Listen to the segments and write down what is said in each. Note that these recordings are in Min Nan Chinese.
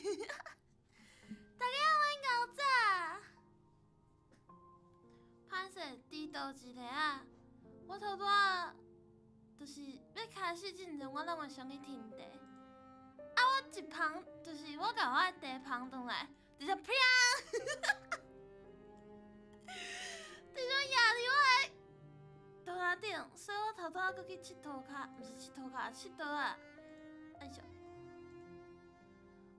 大家好，阮牛仔。歹势，迟到一下啊！我头拄仔就是欲开始进前，我拢会先去停茶。啊，我一捧，就是我共我的茶捧转来，直接砰！直接压伫我的桌仔顶，所以我头拄仔阁去拭涂跤，毋是拭涂跤，拭桌仔。哎哟，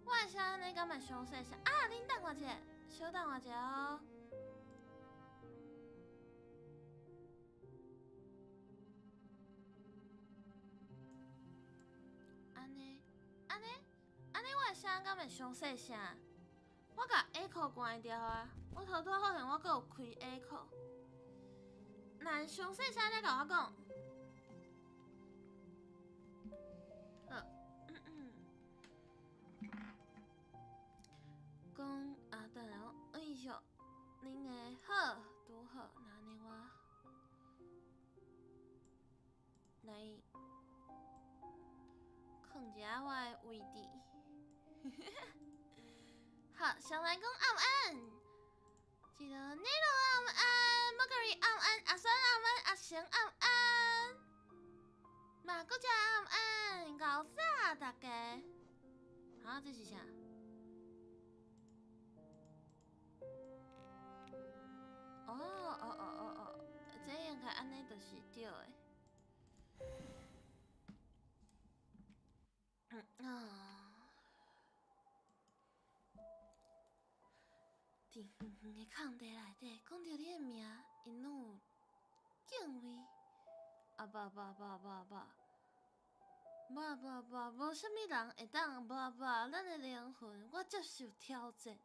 我的声按呢敢会伤细声？啊，恁等我一下，小等我一下哦。按呢，按呢，按呢，我的声敢会伤细声？我共 echo 关掉啊！我头拄仔发现我阁有开 echo，若伤细声才共我讲。好，讲啊，等下我，哎哟，恁的好，拄好，那按呢我来囥一下我的位置。好，先来讲暗暗，一个内容暗暗，马格瑞暗暗，阿酸暗暗，阿成暗暗，马国家暗暗，搞啥大家？啊，这是啥？哦哦哦哦哦，这应该按呢就是对的。嗯啊。伫远远的空地内底，讲著你的名，𪜶拢有敬畏。啊无无无无无，无无无，无啥物人会当无无咱的灵魂，我接受挑战。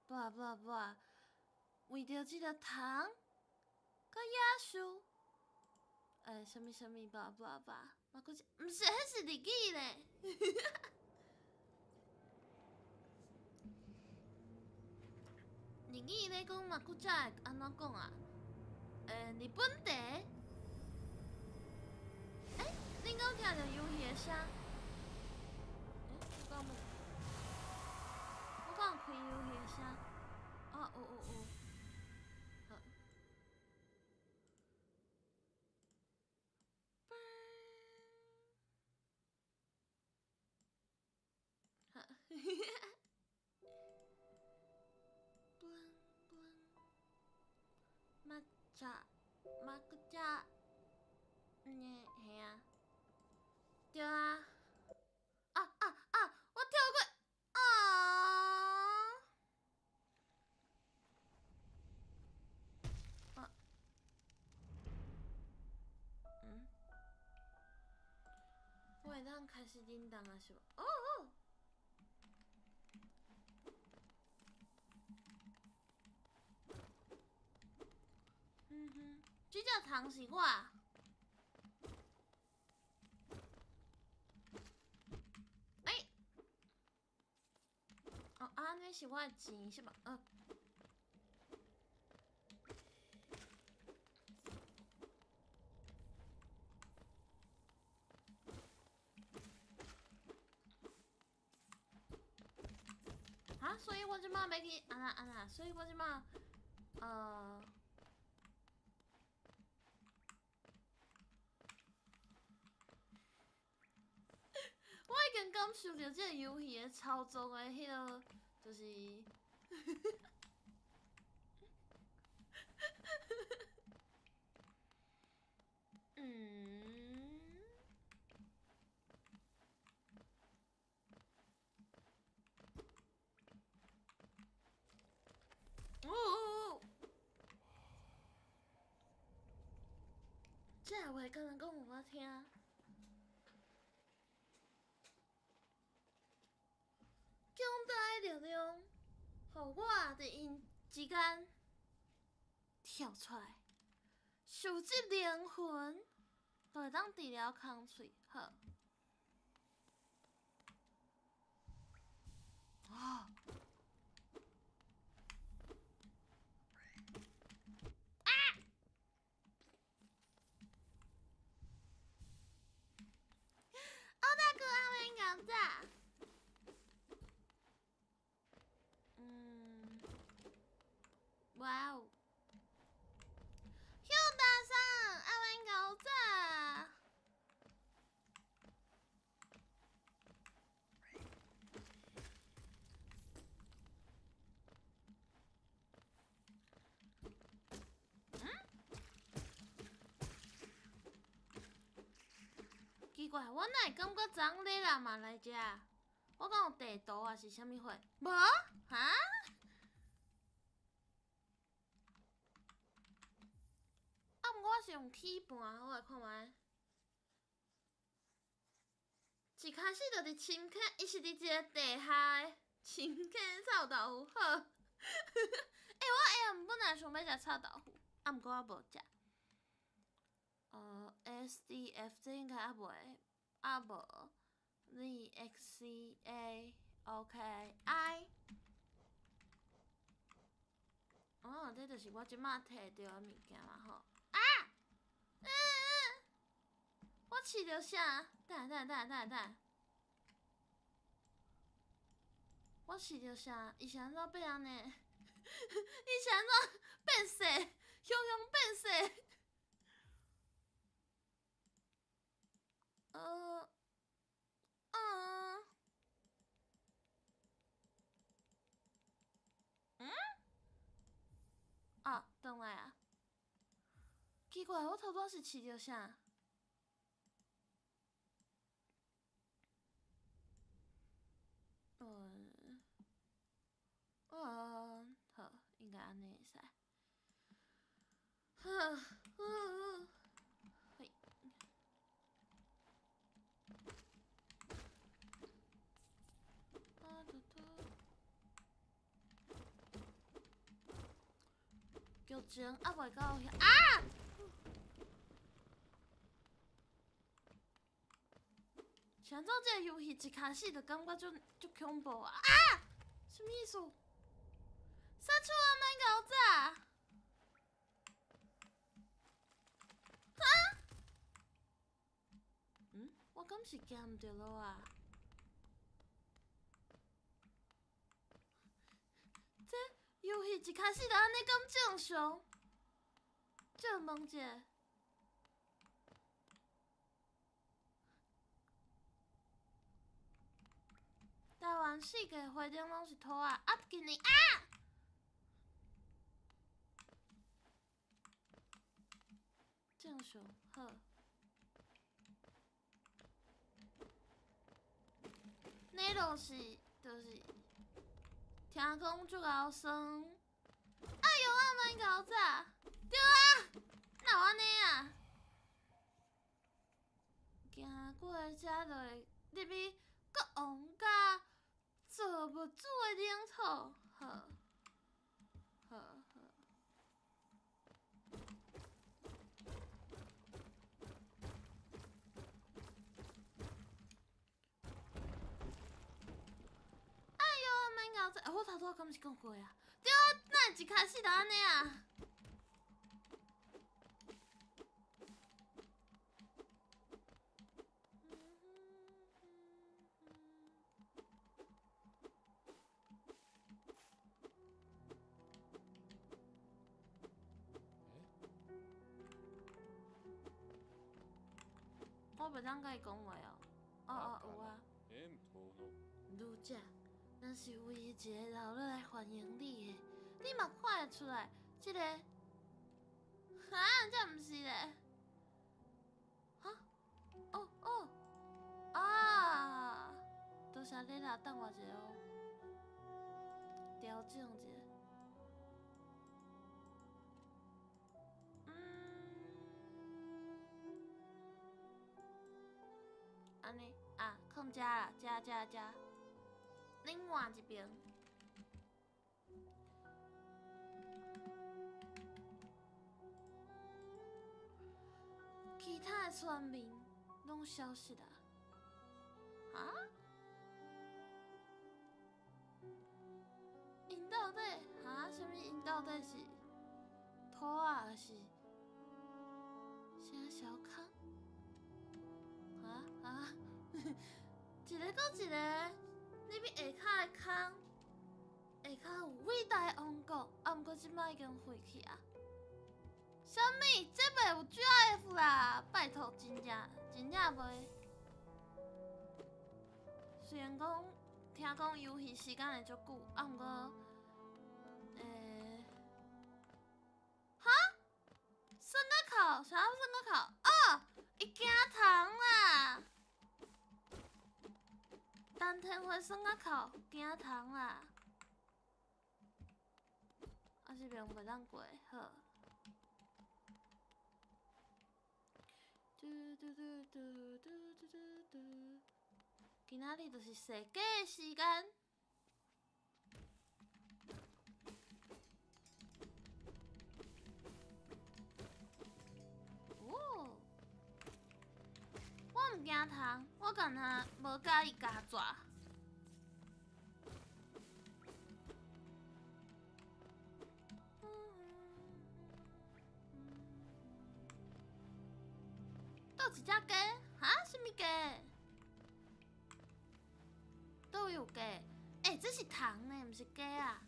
无无无，为著这个糖，佮野兽，欸，啥物啥物，无无无，嘛阁是，毋是，彼是日语咧。日语咧讲嘛，古早会按怎讲啊？欸，日本茶。欸，恁敢有听著游戏的声？欸，我敢无？我敢有开游戏的声？啊，有有有。好。好。抹茶，抹茶，嗯，嘿啊，对啊，啊啊啊！我跳过，啊！啊，嗯，我会当开始叮当啊，是无？哦哦。嗯哼，这只糖是我。欸，哦，按呢是我的钱是无？啊，所以我这马欲去按怎按怎，所以我这马，我已经感受著这个游戏的操作的彼个，就是，嗯，哦，这个话敢若讲有我听。强大的力量，予我伫𪜶之间跳出来，受这灵魂，就会当治疗空喙。好。啊！啊！欧大哥，阿妹搞啥？怪，我哪會感覺昨昏你啦嘛來遮？我敢有地圖抑是啥物貨？無？哈？啊，毋過我是用起盤，我來看覓。一開始就佇深坑，伊是佇一個地下的深坑臭豆腐。好，欸，我下暗本來想欲食臭豆腐，啊，毋過我無食。S D F 這應該猶未，猶無。Z X C A O K I。哦，這就是我這馬提著的物件嘛吼。啊！嗯嗯，我試著啥？等下等下等下等下。我試著啥？伊是按怎變按呢？伊是按怎變色？雄雄變色？嗯？啊，轉來啊！奇怪，我頭拄仔是試著啥？好，應該按呢會使。好，嘿。啊嘟嘟。劇情猶未到遐啊！是按怎這個遊戲一開始就感覺足足恐怖啊！啊！啥物意思？殺出啊！免𠢕早。哈？嗯？我敢是行毋著路啊？這遊戲一開始就按呢，敢正常？借問一下。台灣四界花頂攏是土仔，啊！今年啊！正常好。奶酪是，就是聽講足𠢕酸。哎喲，啊免𠢕早，對啊，哪有按呢啊？行過遮就會入去國王佮造物主的領土，好，好好。哎喲，免𠢕早，我頭拄仔敢是講過啊？對啊，哪會一開始就按呢啊？我袂當共伊講話哦。哦哦，有啊。女者，咱是唯一一個留落來歡迎你的，你嘛看會出來，這個，哈，這毋是咧，哈，哦哦，啊，多謝你啦，等我一下哦，調整一下。按呢啊，囥遮啦，遮遮遮，另外一邊。其他的村民攏消失啊！啊？𪜶到底哈？啥物？𪜶到底是土仔，抑是啥小康？啊啊！一个閣一個入去下跤的空，下跤有偉大的王國，啊，毋過這擺已經廢去啊！啥物？這袂有 GIF 啦！拜託，真正真正袂。雖然講聽講遊戲時間會足久，啊，毋過，欸，哈？算個口？啥算個口？哦，伊驚蟲啦！参天花霜仔哭，惊虫啦。啊，这边袂当过，好。嘟嘟嘟嘟嘟嘟嘟嘟。今仔日就是踅街的时间。哦，我毋惊虫，我敢若无佮意咬蛇。倒一只鸡？哈？啥物鸡？佗位有鸡？欸，这是虫呢，毋是鸡啊！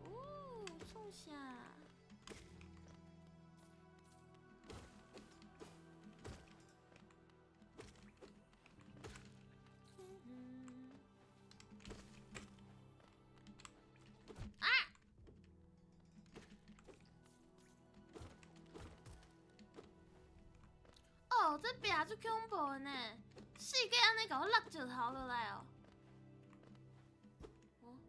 哦，创啥？啊！哦，这壁足恐怖的呢，四界按呢共我落石头落来哦。哦。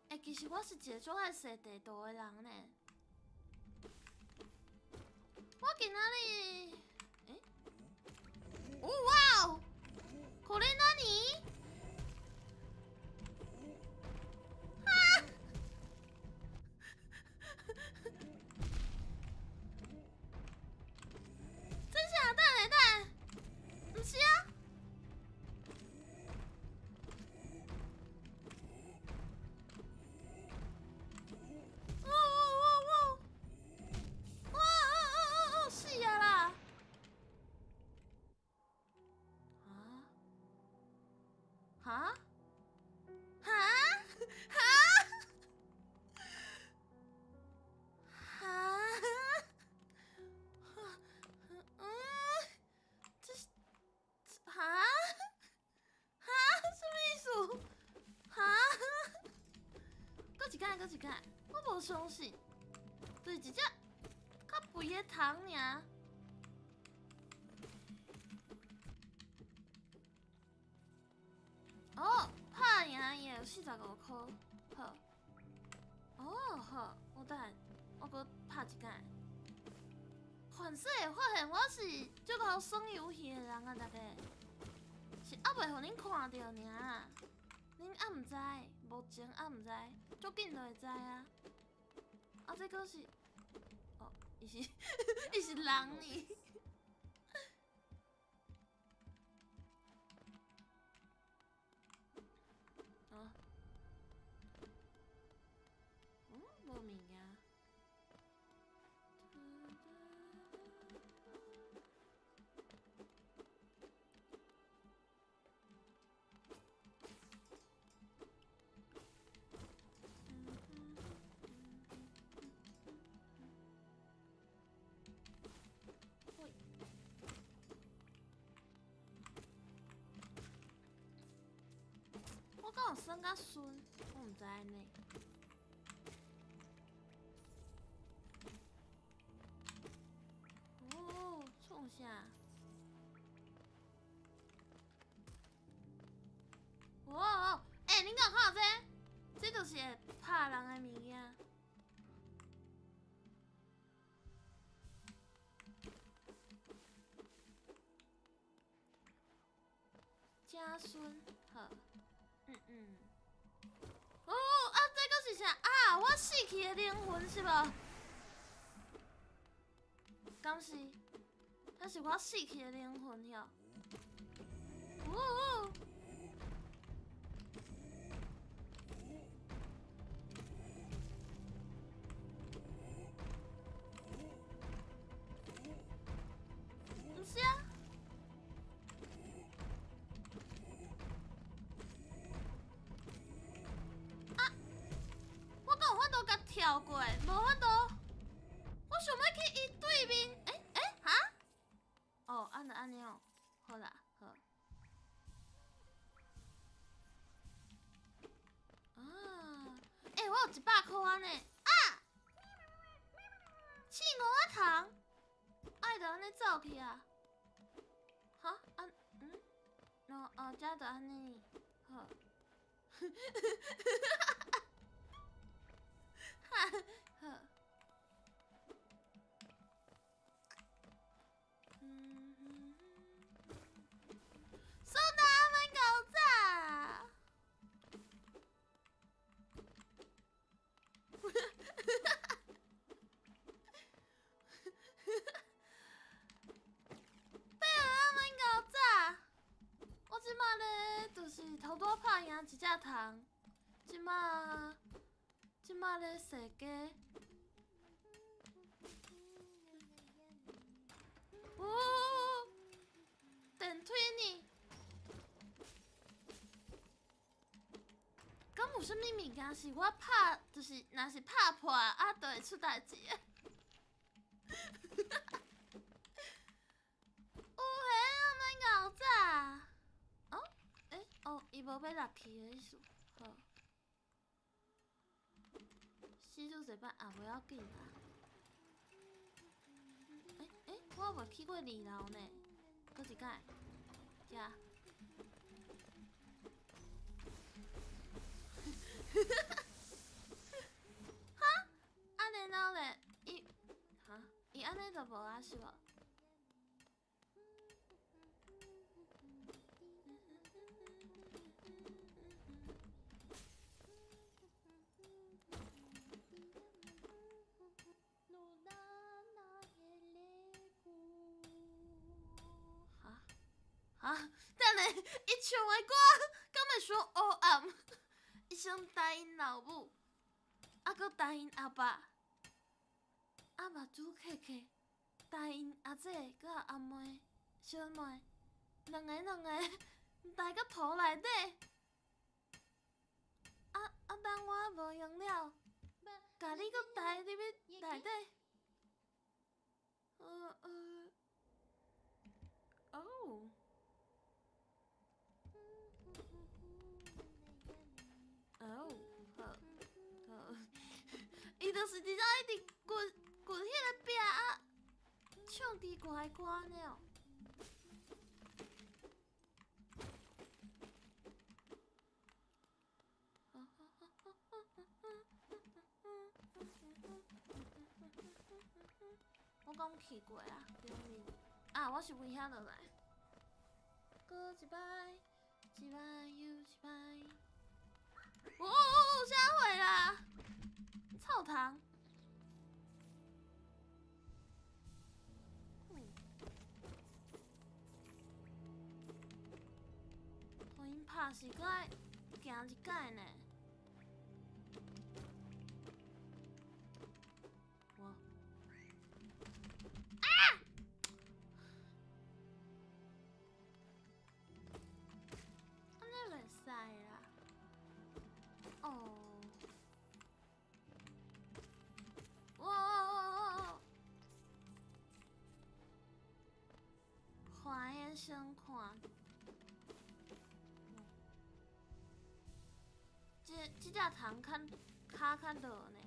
欸，其实我是一个足爱踅地图的人呢。我今仔日，欸？哦哇哦！これ何？哈！真啥？等下等下，毋是啊？哦哦哦哦！哇哦哦哦哦！死啊啦！啊？哈？哈？哈？哈？嗯？这是哈？哈？什么意思？哈？阁一摆，阁一摆，我无相信，就是一只较肥的虫尔。哦，拍赢伊会有45箍，好。哦，好，我等下我阁拍一摆。反正会发现我是足𠢕耍游戏的人啊，大家是犹未予恁看著尔，恁犹毋知，目前犹毋知，足紧就会知啊。啊，这阁是，哦，伊是伊是人呢。啊？嗯，无物件。我敢有耍甲顺？我毋知呢。哦，创啥？哇！欸，恁敢有看到这？这就是会拍人的物件。真顺，好。嗯嗯。哦啊，这阁是啥啊？我死去的灵魂是无？敢是？那是我死去的灵魂哟。哦哦。毋是啊。啊！跳過，無法度。我想欲去伊對面，欸欸哈？哦，按就按呢哦，好啦，好。啊，欸，我有100箍按呢，啊！刺五仔蟲，愛就按呢走去啊？哈？按嗯？哦哦，這就按呢，好。哈好。嗯，苏达免搞炸！贝尔阿免搞炸！我这马咧，就是头拄仔拍赢一隻蟲，這馬這馬咧踅街。哦，電推呢？敢有啥物物件是我拍，就是若是拍破啊，就會出代誌的？有彼仔免𠢕早。哦，欸，哦，伊無欲落去的意思，好。死愈濟擺也無要緊啦。欸欸，我猶未去過二樓呢，閣一擺，遮。哈？按呢然後咧，伊哈？伊按呢就無啊是無？哈？哈？等下，伊唱的歌敢會傷黑暗？伊先答𪜶老母，啊，閣答𪜶阿爸，啊，目珠磕磕，答𪜶阿姐，閣阿妹、小妹，兩个兩个埋到土內底。啊啊！等我無閒了，共你閣帶入去內底。哦。哦，好，好，伊就是伫遮一直掘掘彼个壁啊，唱奇怪歌按呢哦。我敢有去過啊？頂面啊，我是為遐落來。閣一擺，一擺又一擺。哦哦哦！啥貨啦？臭蟲！予𪜶拍死，閣愛行一擺呢。我啊！按呢袂使啦。哦。哇哇哇哇哇！看眼先看。這這隻蟲較跤較落呢。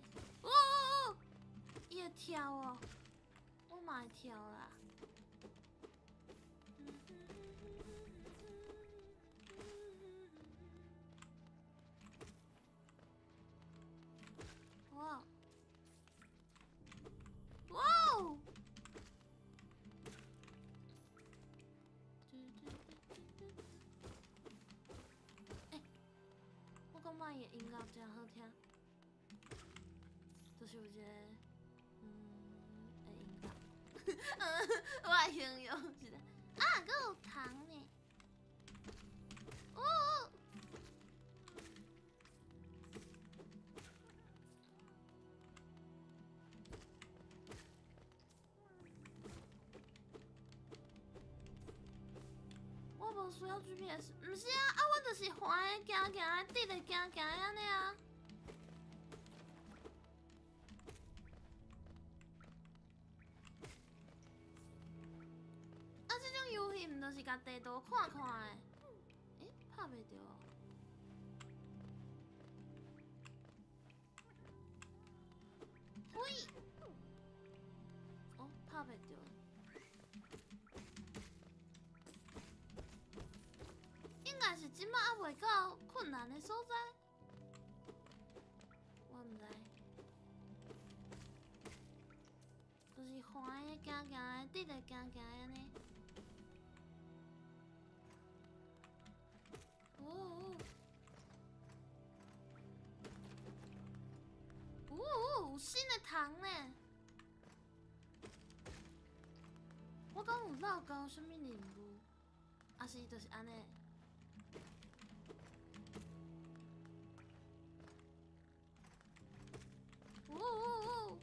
哦哦哦！伊會跳哦，我嘛會跳啦。哇！哇哦！欸，我感覺伊的音樂真好聽，就是有一個的音樂，我來形容一下。啊，閣有蟲呢！哦哦！我無需要 GPS，毋是啊，啊，我就是橫的行行的，直的行行的按呢啊。去，毋就是共地图看看的？欸，拍袂著哦。嘿，哦，拍袂著。应该是这摆犹未到困难的所在，我毋知。就是横的行行的，直的行行的按呢。哦哦，有新的糖呢！我敢有落到啥物任务？抑是就是按呢？哦哦哦！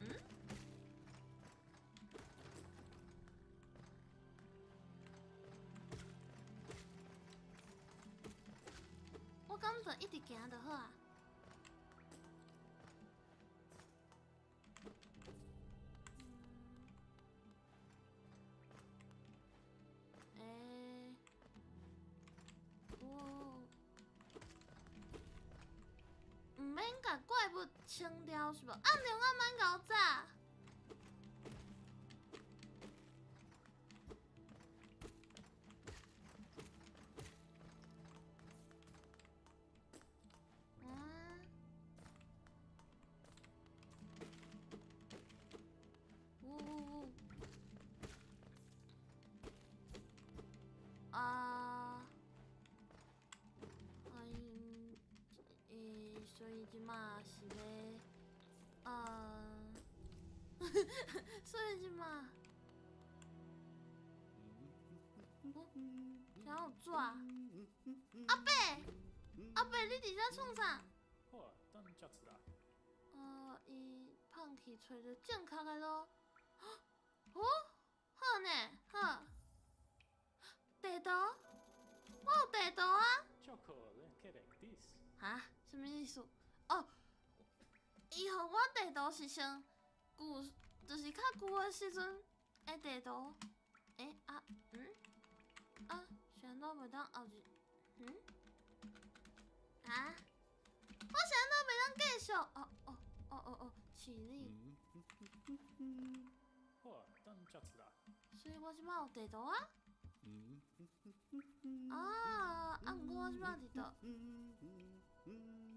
嗯？我敢就一直行就好啊。欸，哦，毋免共怪物清掉是无？暗龙啊，免𠢕炸。啊！呜呜呜！啊！哎，所以这马是咧，所以这马，哦，想有纸。阿伯，阿伯，你伫遮创啥？好啊，等才出来。伊放弃揣著正确的路。哦，好呢，好。地图，我有地图啊。哈？啥物意思？哦，伊予我地图是先旧，就是较旧的时阵的地图。欸啊，嗯？啊，是按怎袂当后日？嗯？啊？我是按怎袂当继续？哦哦哦哦哦，起立。好啊，等才出来。所以我这摆有地图啊。啊！啊，毋过我这摆伫佗？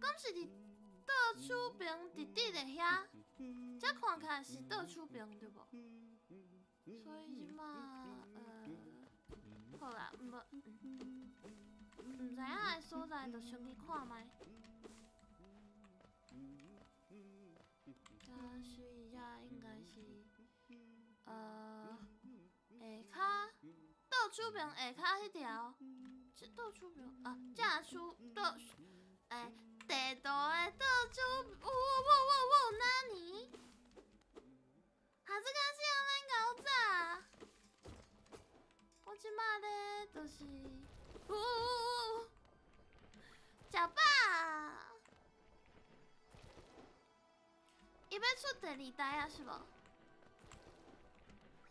敢是伫倒手边直直的遐？这看起来是倒手边对无？所以这摆好啦，毋无，毋知影的所在，就先去看觅。啊，所以遮应该是，下跤倒手边下跤彼条，这倒手边啊，正手倒，欸，地图的倒手，哇哇哇哇，哪呢？哈这个是安怎𠢕早？我这摆咧就是，呜呜呜，食饱。伊欲出第二代啊，是无？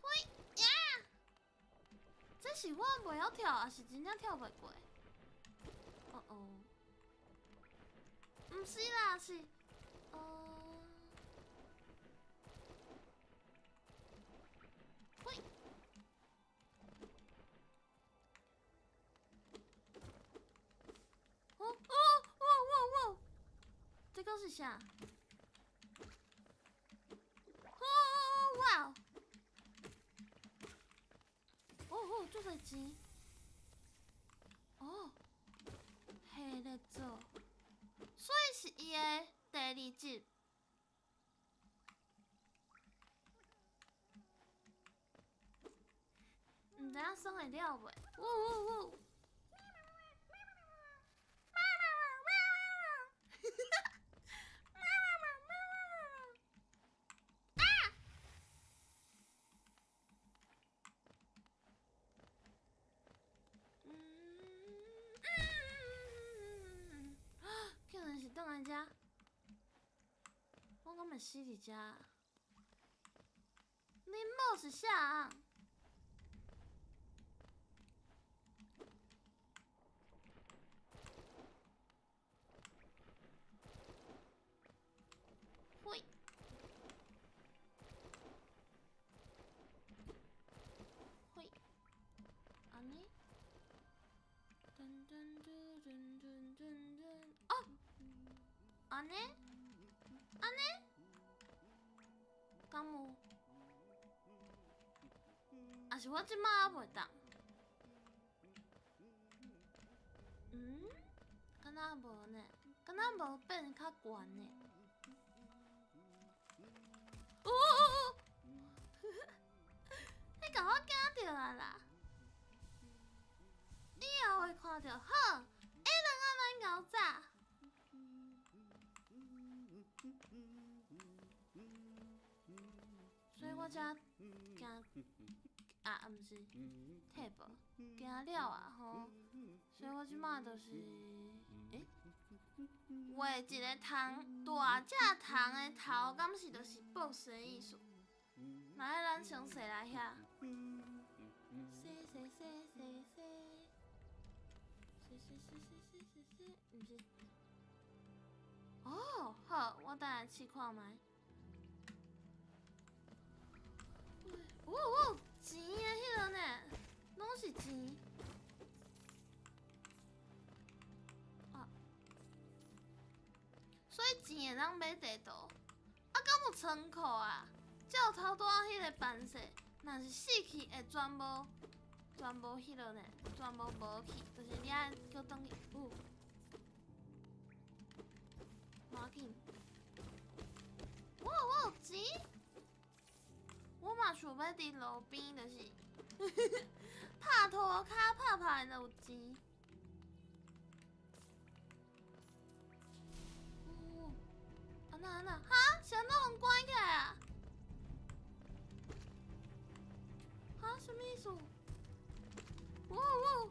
嘿呀！这是我袂晓跳，抑是真正跳袂过？哦哦，毋是啦，是，嘿，哦哦哦哦哦，这个是啥？哦哇！哦哦，足济钱！哦，系咧做，所以是伊的第二集。毋知影算会了袂？呜呜呜！啊！竟然是转来遮，我敢会死伫遮？恁某是啥人？噔噔，哦，按呢？按呢？敢有？啊是我这马犹袂当？嗯？敢若无呢？敢若无变较悬呢？哦哦哦！你共我惊著啊啦！以后会看著好，下顿仔免𠢕早。所以我才惊啊，毋是退步，惊了啊吼！所以我这马就是，欸，画一个虫，大只虫的头，敢是就是 BOSS 的意思？来，咱先踅来遐。踅踅踅踅踅，踅踅踅踅踅踅踅，毋是。哦，好，我等下试看觅。哦哦，钱的彼个呢，拢是钱。啊，所以钱会当买地图。啊，敢有仓库啊？照头拄仔彼个办势，若是死去会全部、全部彼落呢，全部无去，就是你爱阁转去。有，无要紧。我有钱，我嘛想欲伫路边，就是拍涂跤拍拍就有钱。哦，按怎按怎？哈？是按怎予关起来啊？哈？什么意思？哇哇！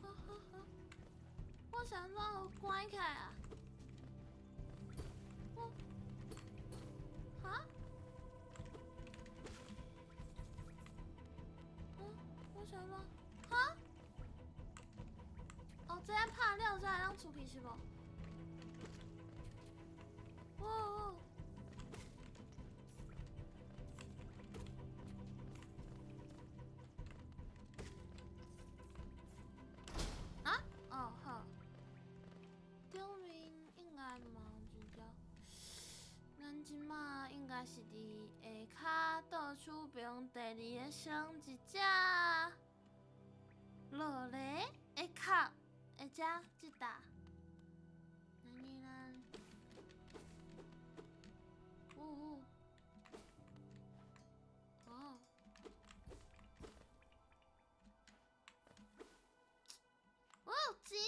好好好，我是按怎予关起来啊？我，哈？嗯，我是按怎？哈？哦，这样拍了才会当出去是无？哇哇！啊？哦，好。顶面应该嘛有一条。咱这马应该是伫下跤倒手边第二个上一只落来的壳的只这搭。来你咱，呜呜，哦，哦，钱。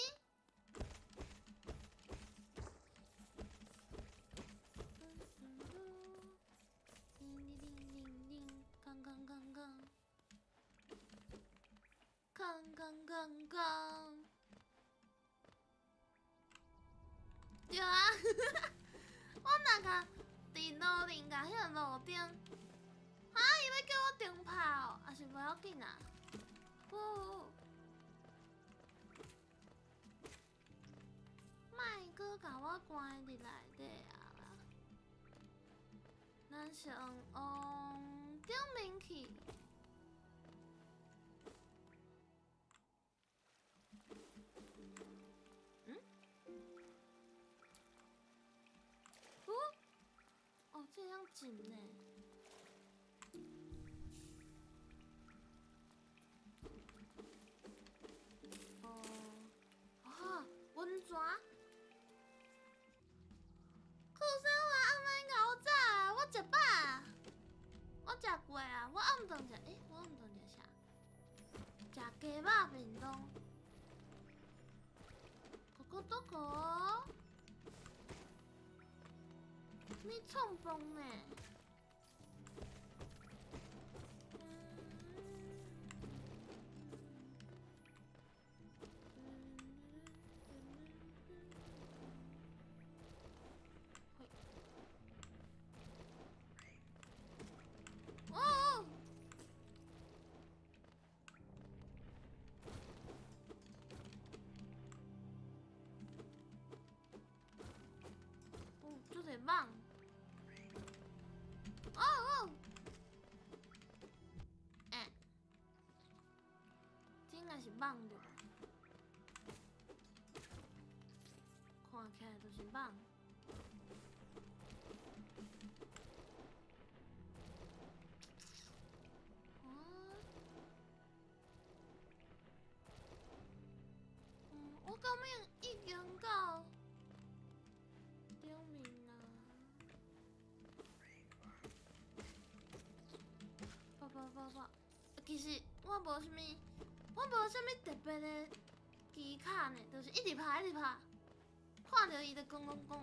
叮叮叮叮叮，锵锵锵锵，锵锵锵锵。对啊，我若共伫路顶共彼个路灯，哈，伊欲叫我重拍哦，抑是无要紧啊？呜，莫阁共我关伫内底啊啦！咱先往顶面去。嗯？哦，哦，这样进呢？哦，啊，温泉。酷生活暗暝𠢕早，我食饱，我食过啊，我暗顿食，欸，我暗顿食啥？食鸡肉便当。ここどこ？你创崩呢？哦！哦，就得棒！哦哦！欸，这应该是棒对吧？看起来就是蠓。啊？我感觉已经到顶面啦。叭叭叭叭，其实我无啥物，我无啥物特别的技巧呢，就是一直拍，一直拍，看著伊就讲讲讲。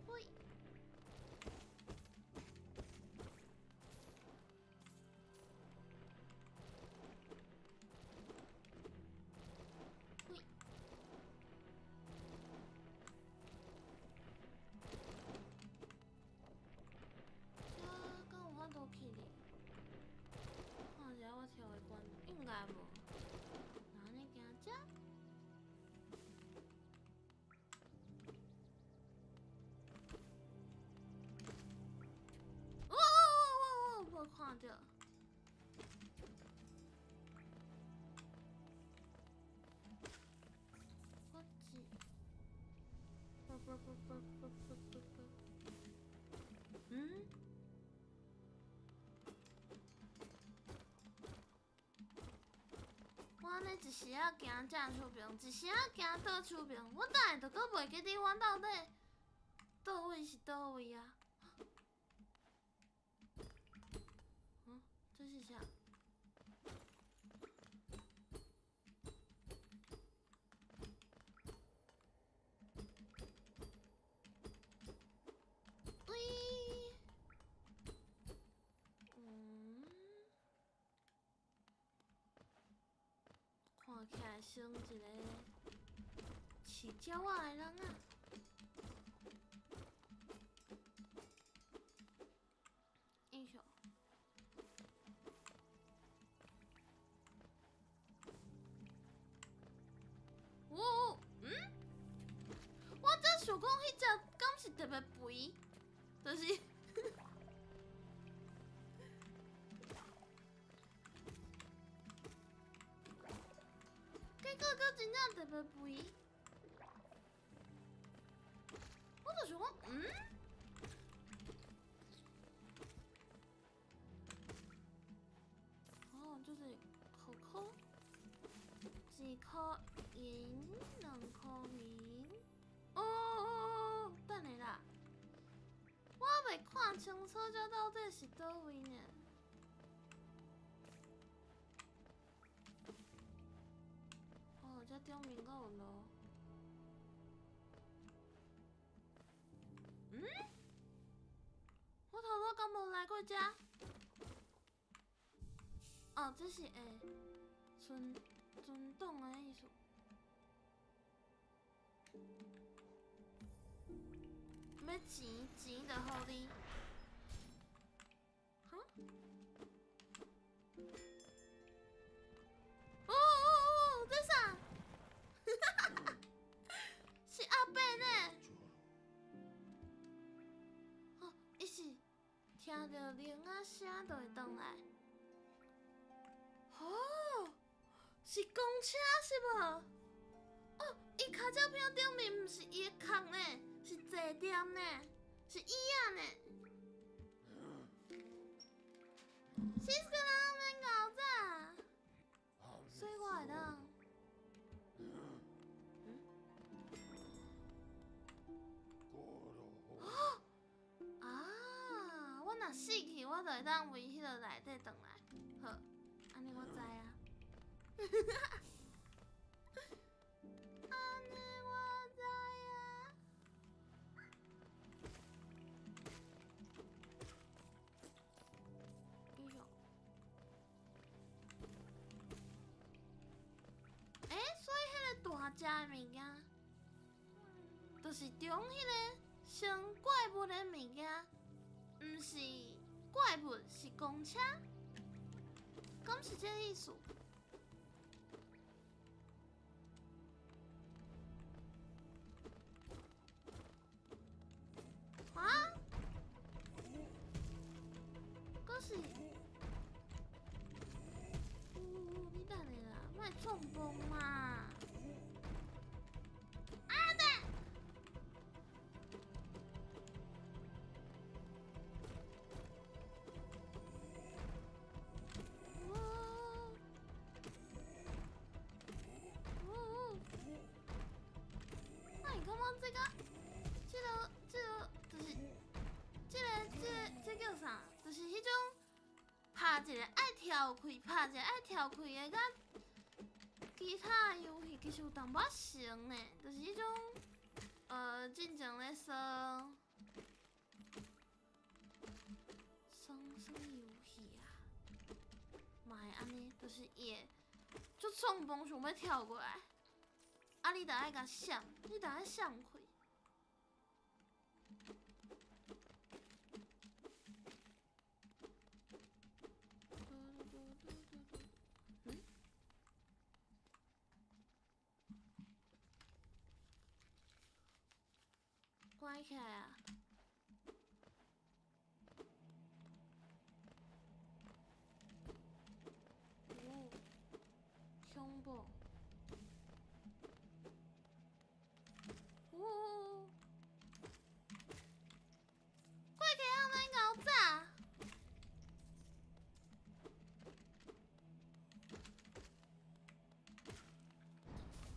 喂。喂。这敢有法度去哩？看一下我跳的悬，应该无。那按呢行遮？哦哦哦哦哦！无看著。我只，啵啵啵啵啵啵啵啵。嗯？我按呢一时仔行正手边，一时仔行倒手边，我等下就阁袂记得我到底佗位是佗位啊？嗯，这是啥？喂，看起来像一个饲鸟仔的人啊。英雄。哦，我真想讲，彼只敢是特别肥，就是。结果阁真正特别肥，我就想讲，哦，就是可可，一箍银，2箍银。哦哦哦，等下啦，我未看清楚，这到底是佗位呢？哦，这顶面阁有路。我头拄敢无来过遮？哦，这是会存存档的意思。欲钱，钱就予你。哈？哦哦哦，这啥？是阿伯呢？哦，伊是听著铃仔声就会转来。哦，是公车是无？哦，伊跤爪片顶面毋是伊的壳呢，是坐垫呢，是椅仔呢。西斯个人免搞早，所以我会当。哦，啊！我若死去，我就会当为彼个内底转来。好，按呢我知啊。按呢我知啊。哎呦！欸，所以彼个大只的物件，就是中彼个成怪物的物件，毋是怪物，是公车，敢是这个意思？啊？阁是？呜，你等下啦，莫创崩嘛！个爱跳开，拍一个爱跳开的，佮其他游戏其实有淡薄仔像呢，就是彼种进前咧耍耍啥物游戏啊？嘛会按呢，就是伊会足冲动想欲跳过来，啊，你著爱共闪，你著爱闪开。嗯？关起来啊！哦，恐怖！哦，过去啊，免𠢕炸！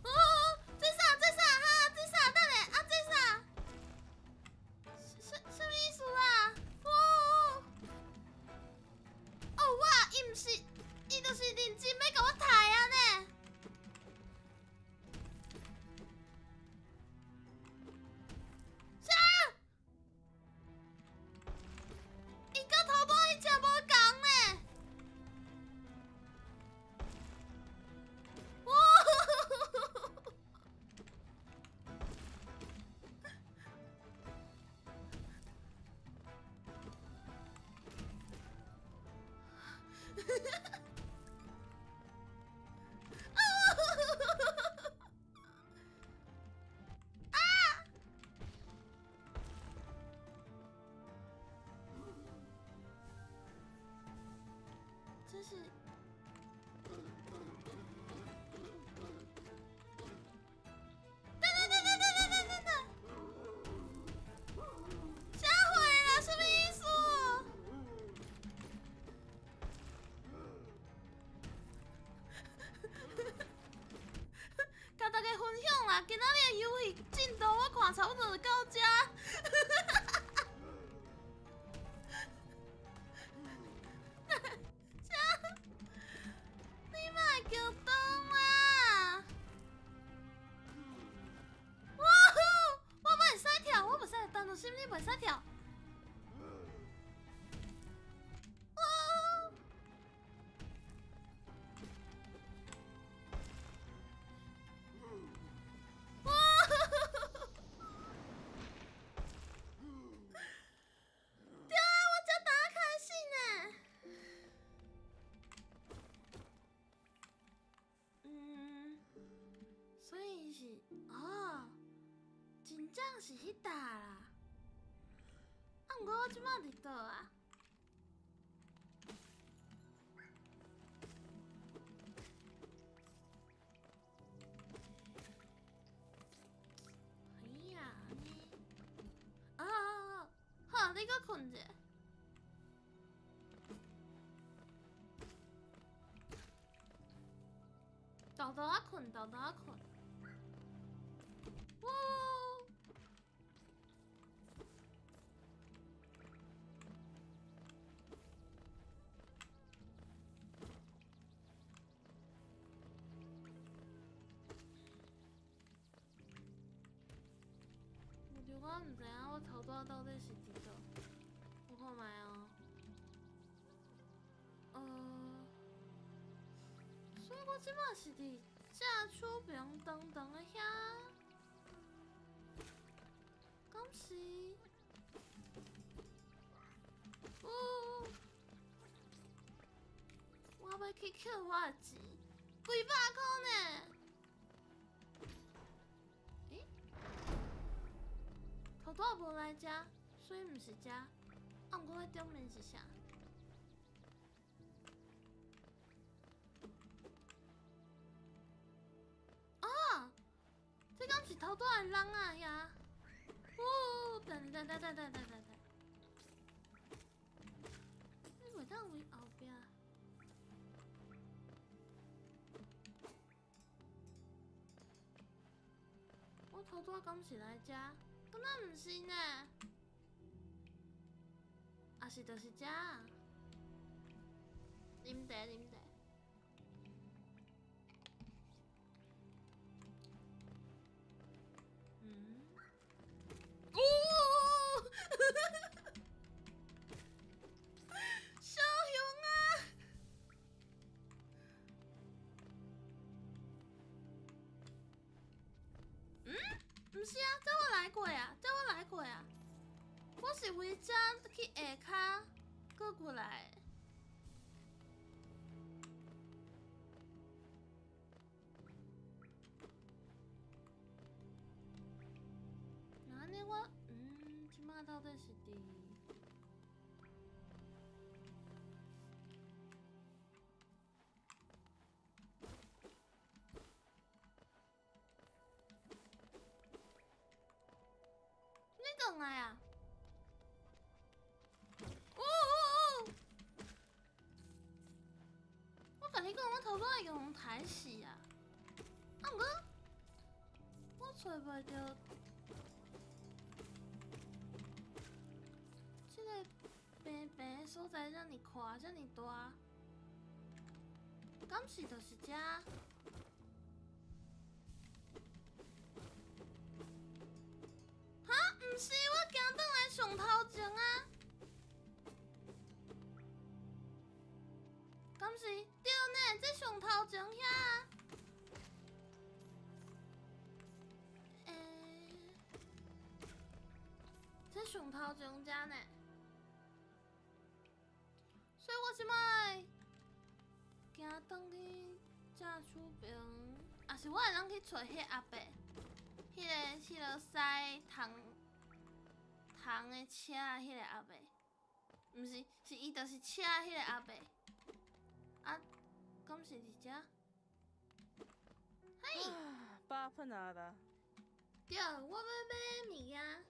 哦，这啥？这啥？哈，这啥？等下啊，这啥？啥物意思啦？哦，哦，哇，伊毋是，伊就是认真欲共我刣啊呢！啥？伊佮头拄彼只无仝呢？哇！啊！这是。等等等等等等等等！啥货啦？啥物意思？共大家分享啦，今仔日的游戏进度我看差不多就到遮。啥？你莫激动啦！哇！我袂使跳，我袂使，等阵心你袂使跳。哇！哇！对啊，我才拄仔开始呢。所以是哦，真正是彼搭啦。啊，毋过我这摆伫佗啊？哎呀，按呢，啊啊好，你阁睏者。沓沓仔睏，沓沓仔睏。哇！我毋知影我头拄仔到底是伫佗，我看觅哦。所以我这摆是伫正手边长长的遐，敢是？哦，我欲去捡我的钱，几百箍呢？欸？头拄仔无来遮，所以毋是遮。啊，毋过彼顶面是啥？哦，这敢是头拄仔的人啊遐？哦，等等等等等等等等，你袂当位后壁？我头拄仔敢是来遮？敢若毋是呢？抑是就是遮？啉茶，啉茶。嗯。哦！小熊啊！嗯？毋是啊，這我來過啊，這我來過啊。我是為這去下跤，閣過來。那按呢我，這擺到底是佇？你轉來啊！哦哦哦！我共你講，我頭拄會用抬死啊！啊，毋過我揣袂著這个平平的所在，遮爾寬，遮爾大，敢是就是遮？哈，毋是，我行轉來上頭前啊！敢是？對呢，這上頭前遐啊！欸，這上頭前遮呢？所以我這擺行轉去正手邊，抑是我會當去揣彼阿伯，彼个驶糖糖的車的彼个阿伯，毋是，是伊就是車彼个阿伯。啊，敢是佇遮？嘿，巴噴啊的。對，我欲買物件。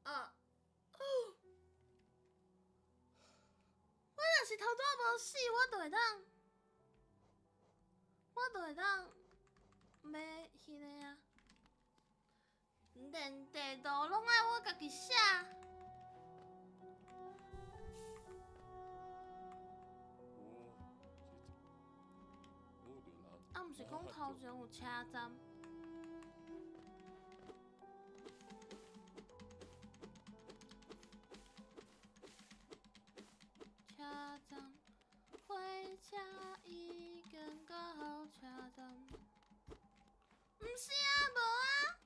哦，哦，我若是頭拄無死，我就會當買彼個啊。連地圖攏愛我家己寫。啊，毋是講頭前有車站？車站，火車已經到車站。毋是啊，無啊。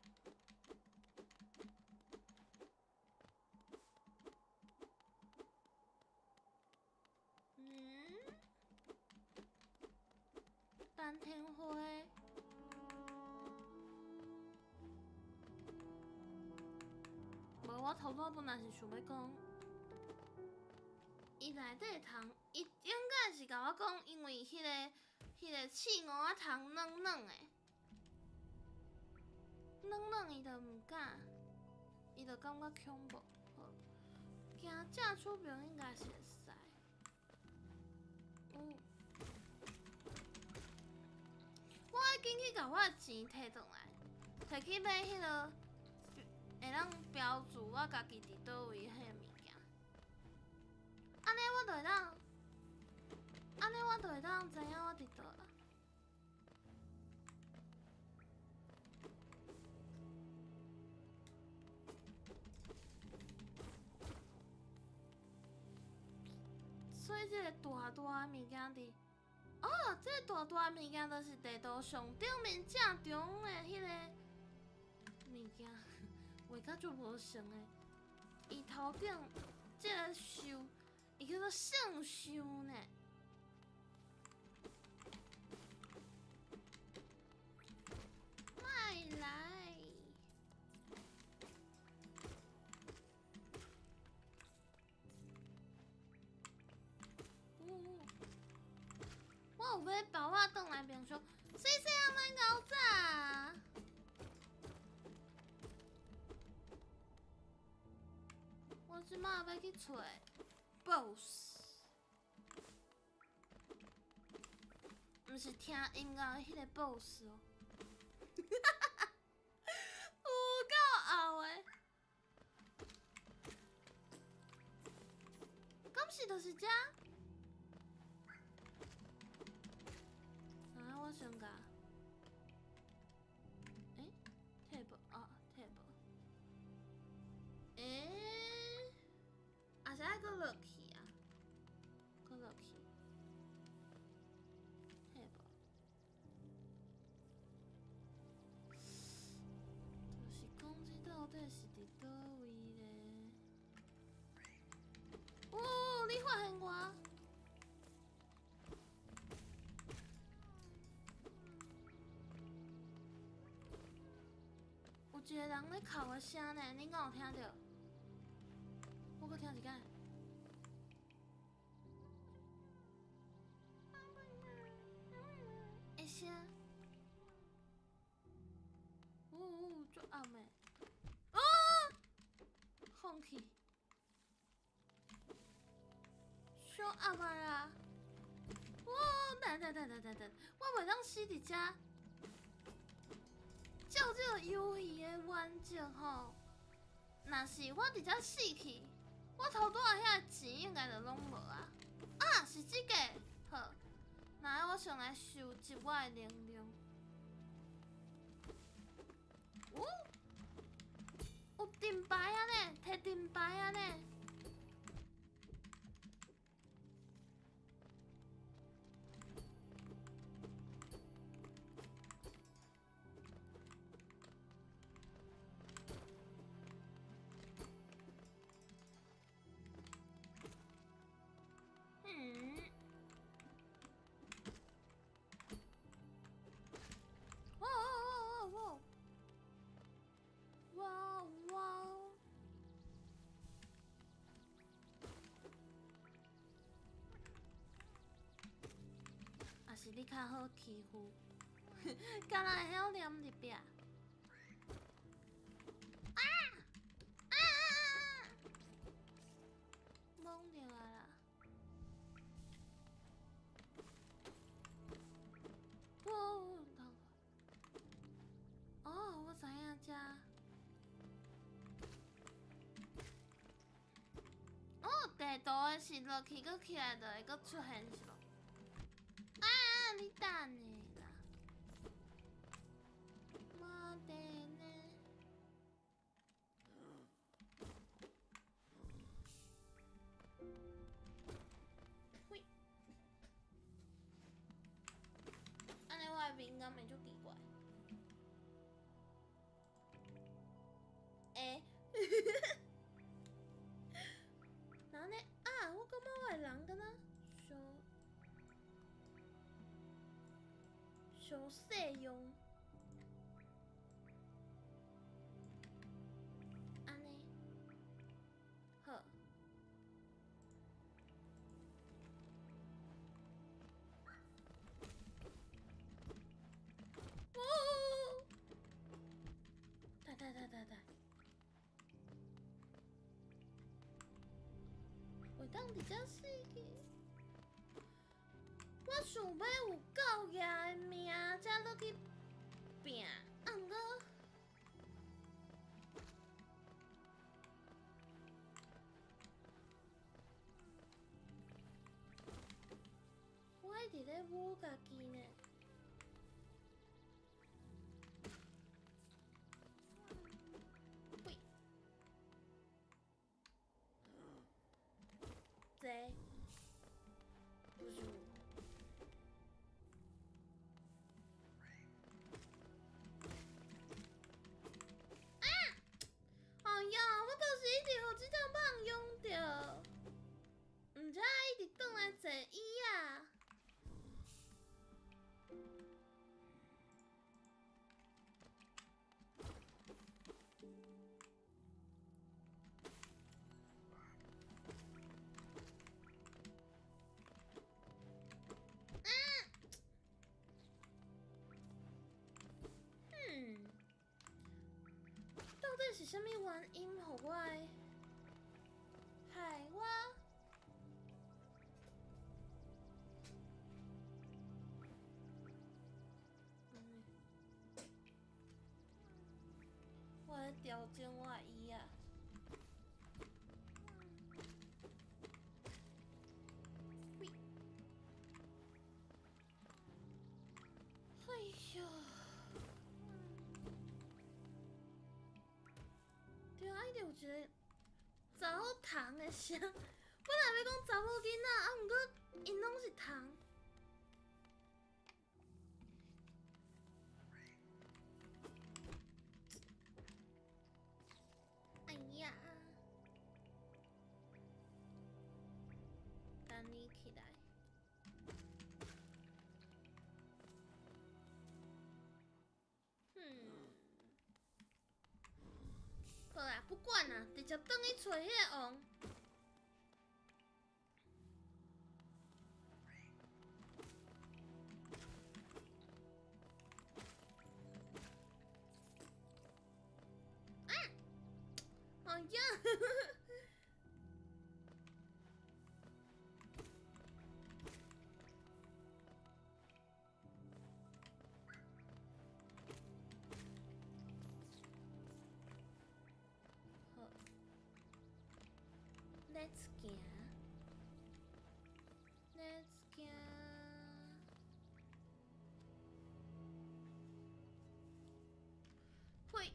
嗯？丹天花。無，我頭拄本來是想欲講，伊內底糖，伊應該是共我講，因為彼个刺五仔糖軟軟的，軟軟伊就毋敢，伊就感覺恐怖。好，行正手邊應該是會使。有。我愛緊去共我的錢提轉來，提去買彼个會當標註我家己佇佗位彼个物件。按呢我就會當知影我佇佗啦。所以這個大大的物件佇，哦，這個大大的物件就是地圖上頂面正中的彼个物件，畫甲足無成的。伊頭頂這个獸，伊叫做聖獸呢。莫來！我有買包仔轉來民宿，細細漢免𠢕早。我這擺欲去揣 BOSS，毋是聽音樂的彼个 BOSS 哦。有夠後的，敢是就是這？我先共。欸，tab 啊，tab。欸，啊是爱阁落去啊？阁落去。tab。就是讲这到底是佇佗位咧？哦，你發現我？有一个人咧哭的聲呢，恁敢有聽著？我閣聽一擺。的聲。嗚嗚，足暗的。啊！放棄。小暗啊啦！哇！等等等等等等，我袂當死佇遮。照這個遊戲的原則吼，若是我佇遮死去，我頭拄仔遐個錢應該就攏無啊。啊，是這個，好。那我上來收集我的能量。哦，有盾牌啊呢，摕盾牌啊呢。嗯。哇哇哇哇哇哇！啊是你較好欺負，敢若會曉黏入壁。啊啊啊！懵著啊啦！哇！哦，我知影遮。哦，地圖的是落去，閣起來就會閣出現是無？啊！你等下啦，無得呢。喂，按呢我的面敢會足奇怪？欸，然後呢？啊，我感覺我的人敢若傷傷細用，按呢，好。哦！等等等等等。會當佇遮死去？我想欲有夠額的命，才落去拚。啊，毋過，我一直咧舞家己呢。喂，坐，不是。啊！哎呀，我就是一直予這張棒用著，毋知一直轉來坐椅啊。啊！嗯，到底是啥物原因，予我會害我？我咧調整我的椅仔。喂，查某童的聲。本來欲講查某囡仔，啊，毋過𪜶攏是童。哎呀！等你起來。嗯，好啦，不管啦，直接轉去揣彼个王。啊！哎呀！好，Let's 行，Let's 行。嘿，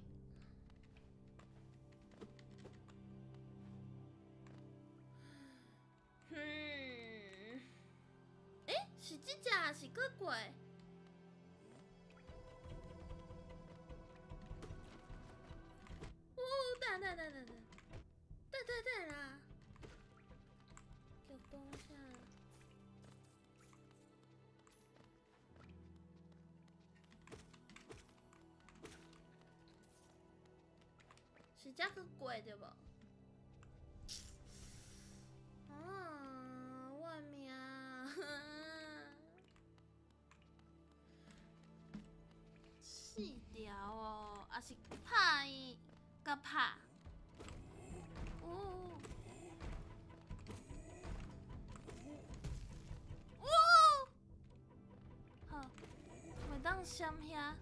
嗯，欸，是這隻還是閣過？哦，等等等等等，等等等啦，叫講啥？是這閣過對無？啊，我的命！四條哦，抑是拍伊，共拍。哦！哦！好，袂當閃遐。啊！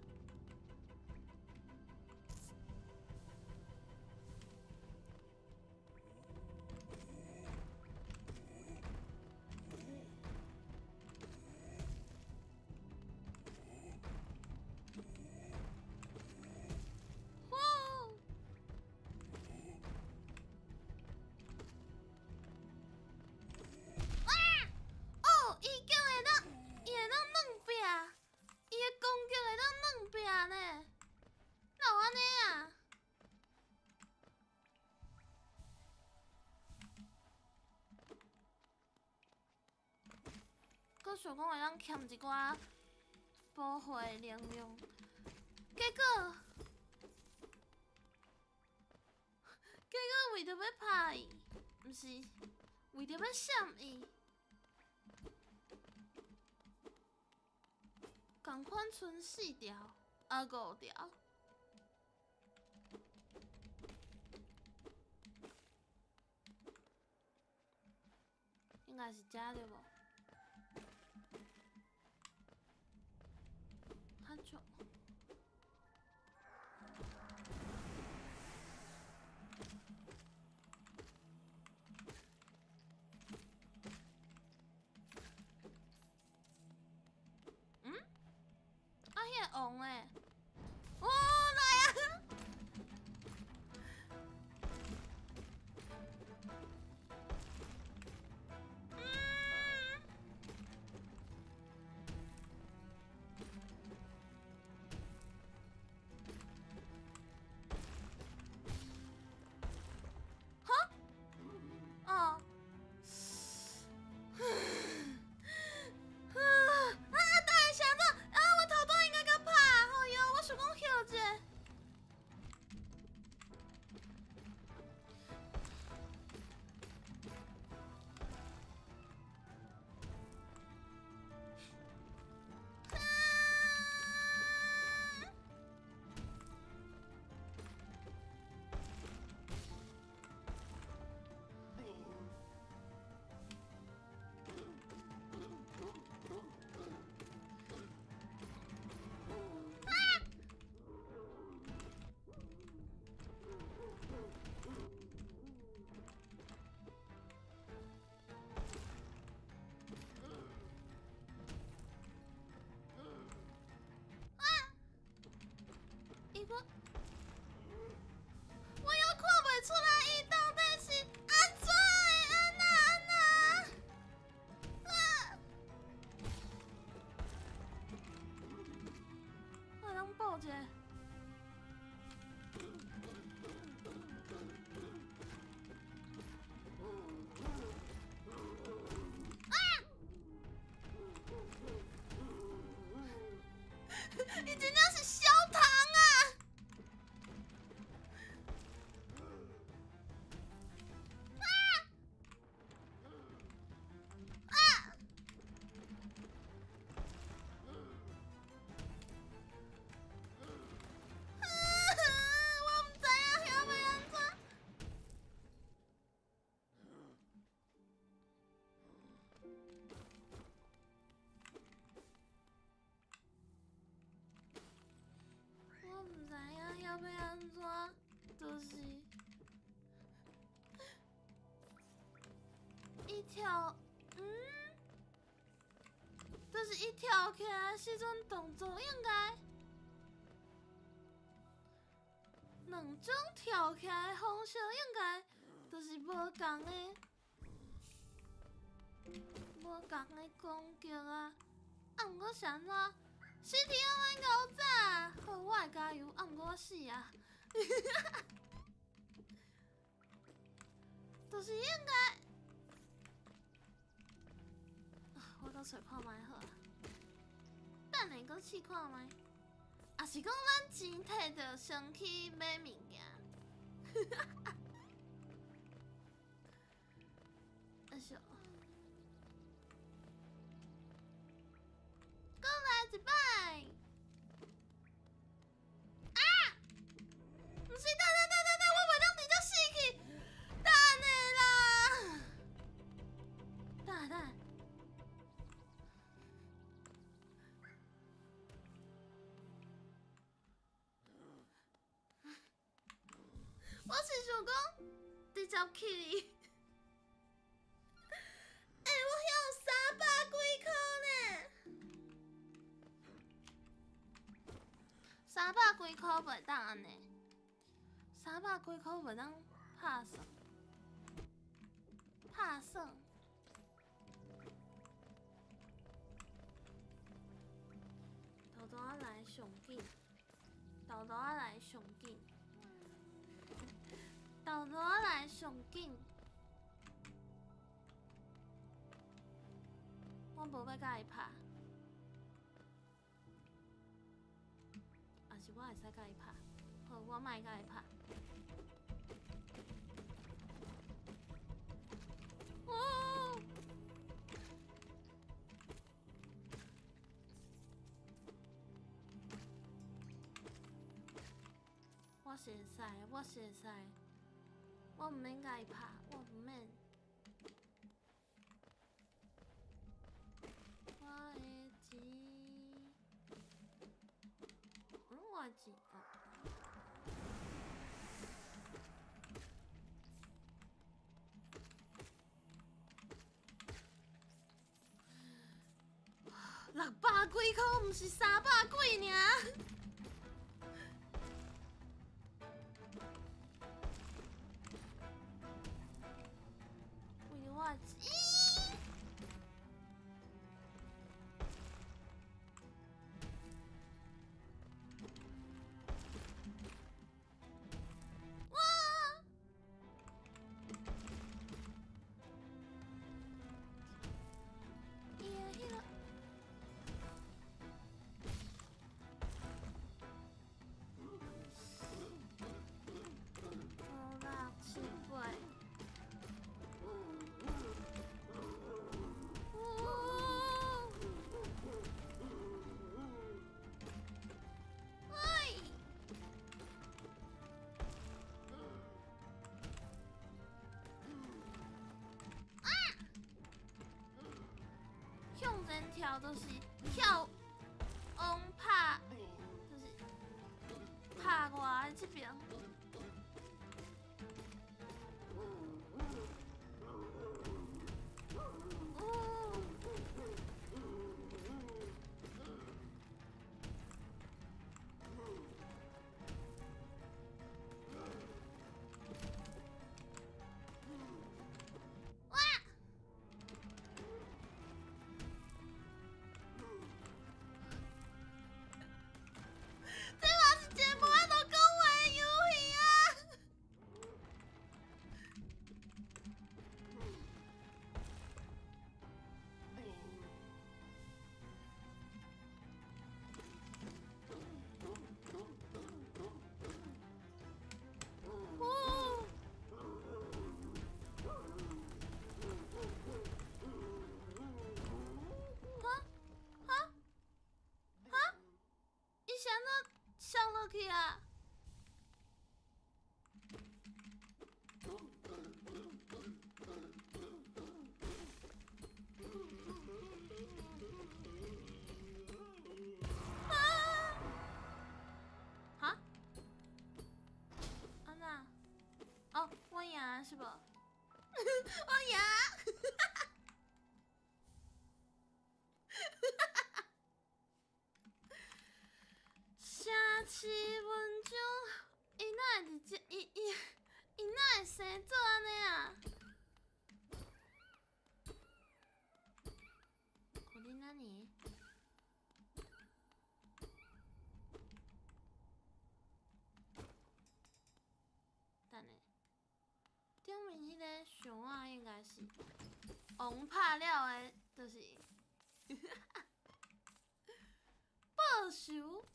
哦，伊竟會當，伊會當兩壁，伊的攻擊會當兩壁呢？哪有按呢啊？閣想講會當欠一寡保護的能量，結果，結果為著欲拍伊，毋是為著欲閃伊，仝款賰四條，啊五條。應該是這對無？較少。嗯？啊，彼个王咧？哦，來啊！嗯。哈？哦。啊！啊！等下啥怎？啊！我頭拄應該共拍，好喲。跳，就是伊跳起來的時陣動作應該兩種跳起來的方式應該就是無仝的，無仝的攻擊啊！啊，毋過是按怎？屍體啊，應該有早，好，我會加油，啊，毋過我死啊！就是應該，我閣揣看覓好啊。等下閣試看覓，抑是講咱錢摕著先去買物件？哎喲，閣來一擺！啊！毋是，等等等等等，我袂當直接死去，等下啦，等下等下。我是想講直接去。欸，我遐有三百幾箍呢，三百幾箍袂當按呢，三百幾箍袂當拍算，拍算。豆豆仔來上緊，豆豆仔來上緊，豆豆仔來上緊。我無欲共伊拍，抑是我會使共伊拍？好，我莫共伊拍。哦！我是會使，我是會使，我毋免共伊拍，我毋免。我的錢，我的錢哦。600幾箍，毋是三百幾爾。為著我的錢。哇！伊的彼个。五六七八。哦！喂！啊！向前跳就是跳往拍，就是拍我的這邊。哦！哇！這嘛是一個無法度講話的遊戲。安呢？等下，顶面彼个熊仔应该是王拍了的，就是报仇。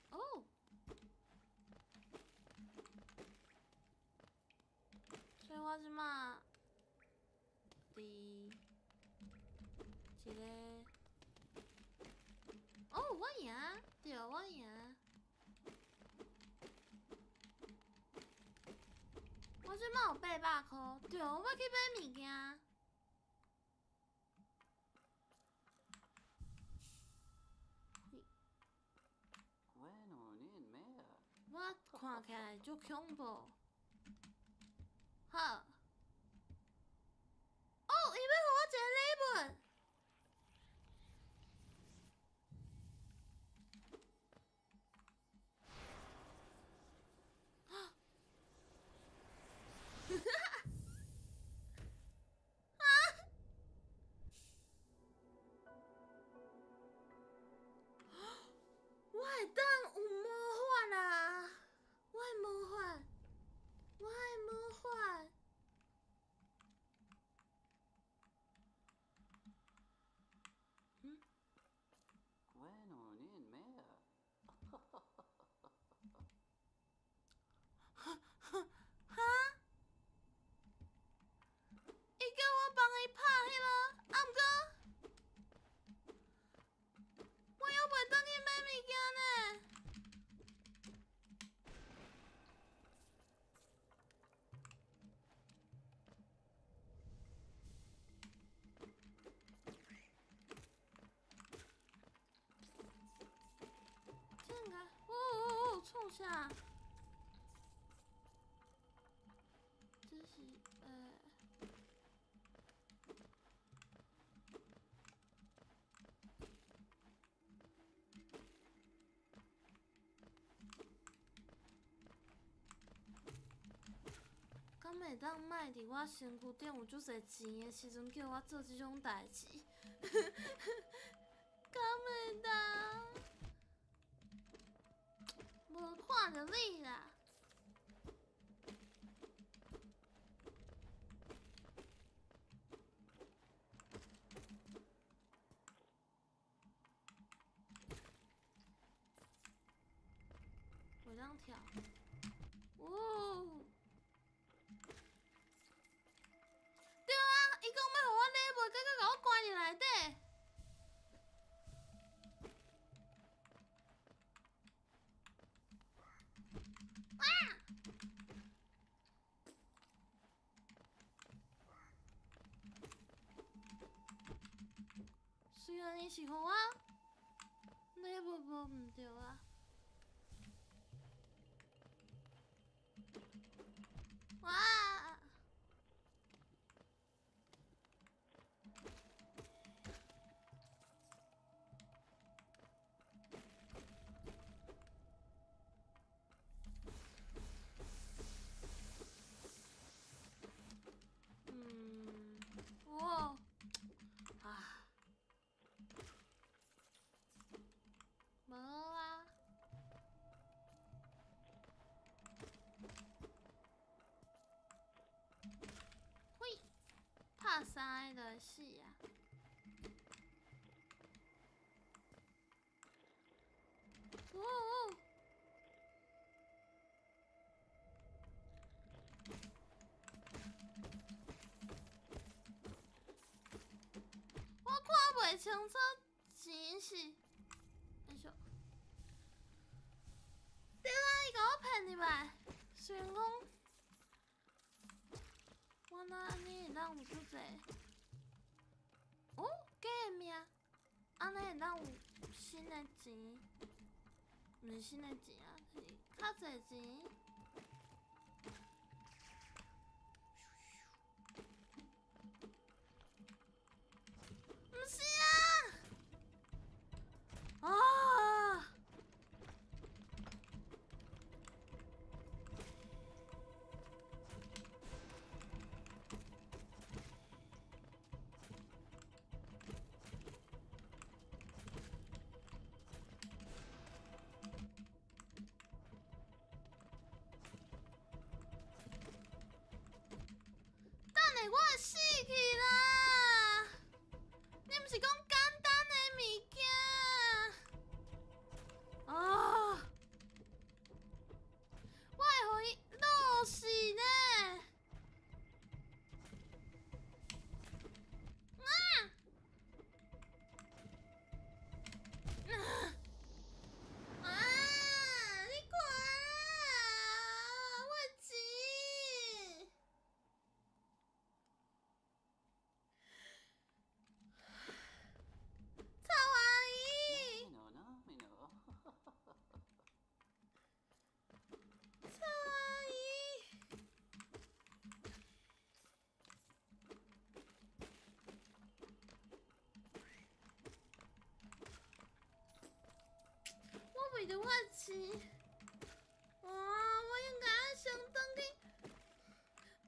哦，所以我这马伫一个，哦，我赢，对，我赢。我这马有800箍，对，我欲去买物件。我看起来足恐怖。好。哦，伊欲予我一个礼物。啊！啊！我会当有魔法啦！我的魔法，我的魔法。嗯？哈？伊叫我幫伊拍彼个，啊毋過，我猶袂轉去買物件呢。這個，哦哦哦，創啥？這是。敢會當莫佇我身軀頂有足濟錢的時陣，叫我做這種代誌？敢會當？無看著你啦！袂當跳。哦！對啊，伊講欲予我禮物，閣閣共我關入內底。啊！雖然伊是予我禮物，無毋對啊。哇！嗯，哇！啊！無啊！嘿，拍三个就會死啊！哦哦！我看袂清楚錢是，哎喲！對啊，伊共我騙入來，雖然講我若按呢會當有足濟，哦，假的命，按呢會當有新的錢，毋是新的錢啊，是較濟錢。毋是啊！啊！我會死去啦！你毋是講簡單的物件？啊！我會予伊落死呢！啊！啊！你看，我的錢。臭阿姨，臭阿姨，我為著我的錢，啊！我應該先轉去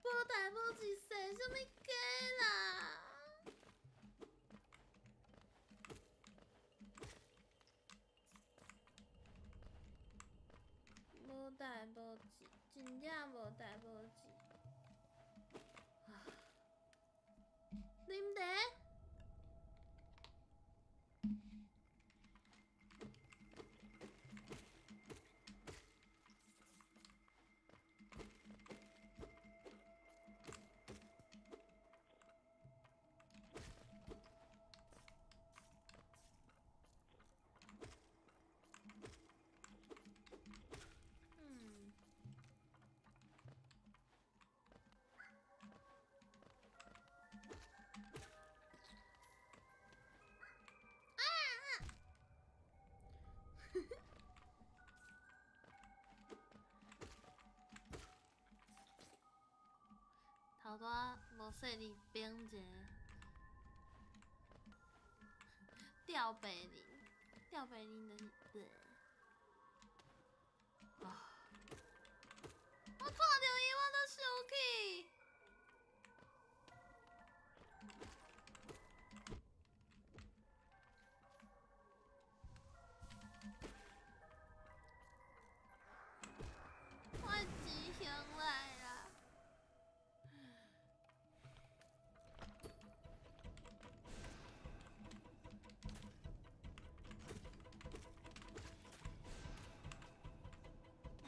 無代無誌踅啥物雞啦？無代無誌，真正無代無誌。啊！啉茶。嗯。啊！頭拄仔無細膩變一个吊白奶，吊白奶就是啊！我看著伊，我都生氣。我的錢還來啦！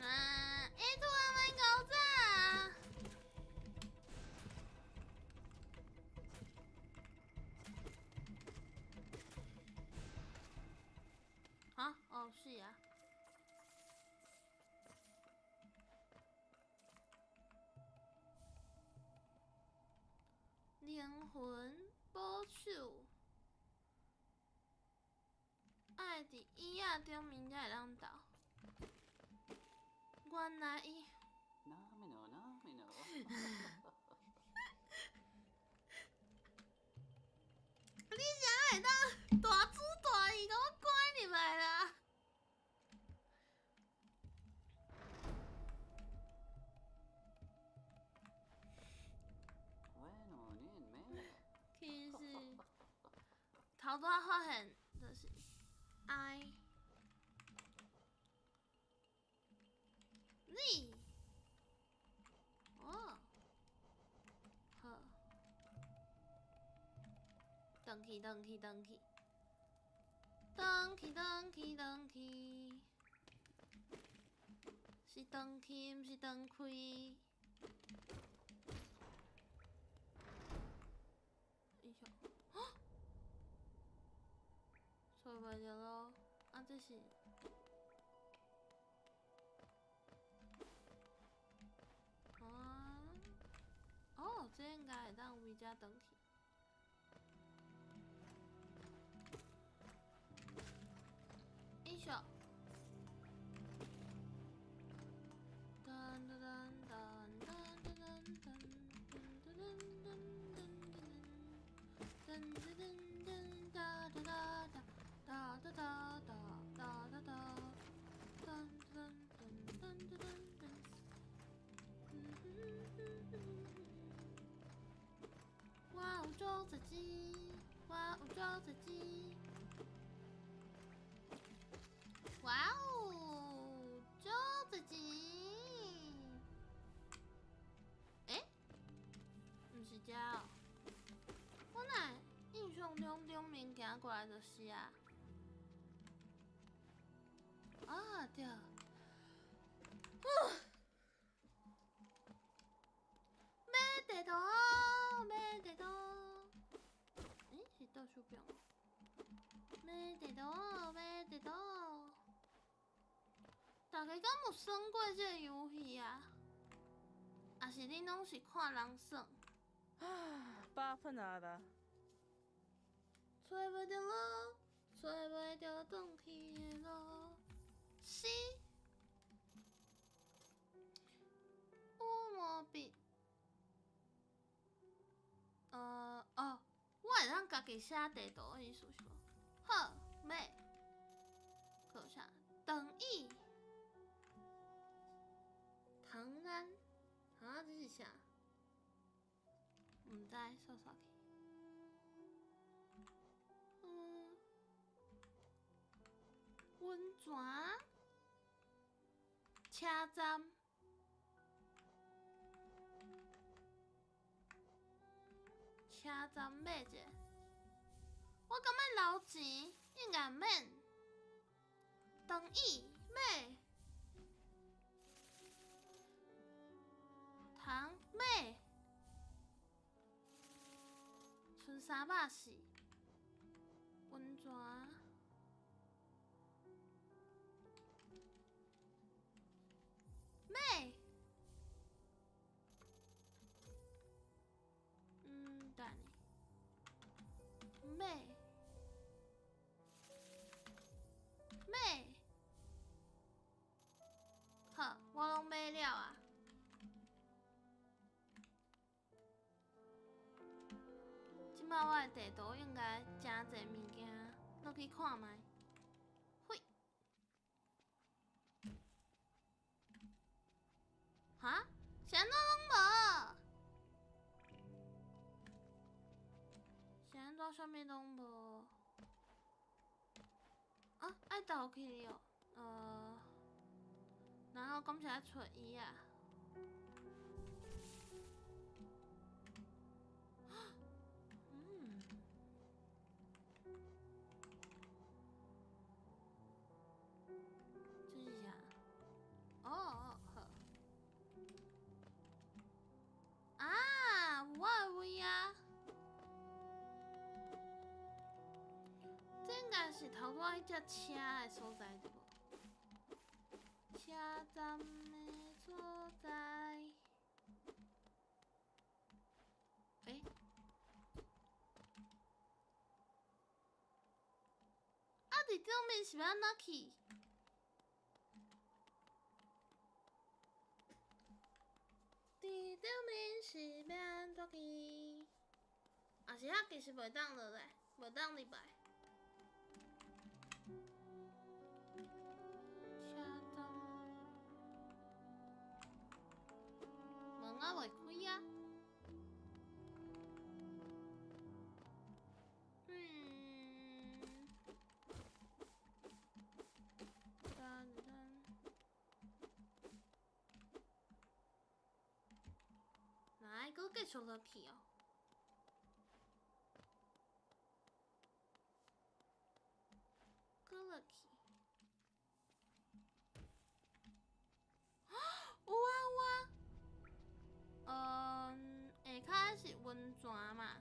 啊！欸，突然欲搞啥？啊？哦，是啊。靈魂寶手，愛佇椅仔頂面才會當投。原來伊，你啥會當大主大意，共我關入來啦？其實頭拄仔發現就是 I Z 哦，好，轉去轉去轉去，轉去轉去轉去，是轉去，毋是轉開。哎呦，啊！找袂著咯，啊這是。啊！哦，這應該會當為遮轉去。哎呦！噔噔噔噔噔噔噔噔噔噔噔噔噔哒哒哒哒哒哒哒哒哒哒噔噔噔噔噔噔。我有足濟錢，我有足濟錢。哇哦，足濟錢！欸？毋是這遮哦？我哪印象中顶面行过来就是啊。啊对。买地图，买地图。欸，是倒手边。买地图，买地图。大家敢有耍过这个游戏啊？抑是恁拢是看人耍？啊，八分啊。揣袂著路，揣袂著转去的路。是。乌毛笔。哦，我会当家己写地图的意思是无？好，买。阁有啥？长椅。唐安。啊，这是啥？毋知，煞煞去。温泉。车站。车站买者。我感觉留钱应该免。长椅买。糖买。賰340。温泉。买。等下。买。买。好，我拢买了啊。这摆我的地图应该诚济物件，落去看觅。嘿。哈？是按怎拢无？是按怎啥物拢无？啊，爱倒去哦。然后敢是爱揣伊啊？这是啥？哦哦好。啊，有我的位啊！这应该是头拄仔彼只车的所在对无？车站的所在。欸？啊，伫顶面是欲按怎去？伫顶面是欲按怎去？啊是遐其实袂当落来，袂当入来。车站门仔袂开啊！等等。来，阁继续落去哦。阁落去。有啊有啊。下跤是温泉嘛，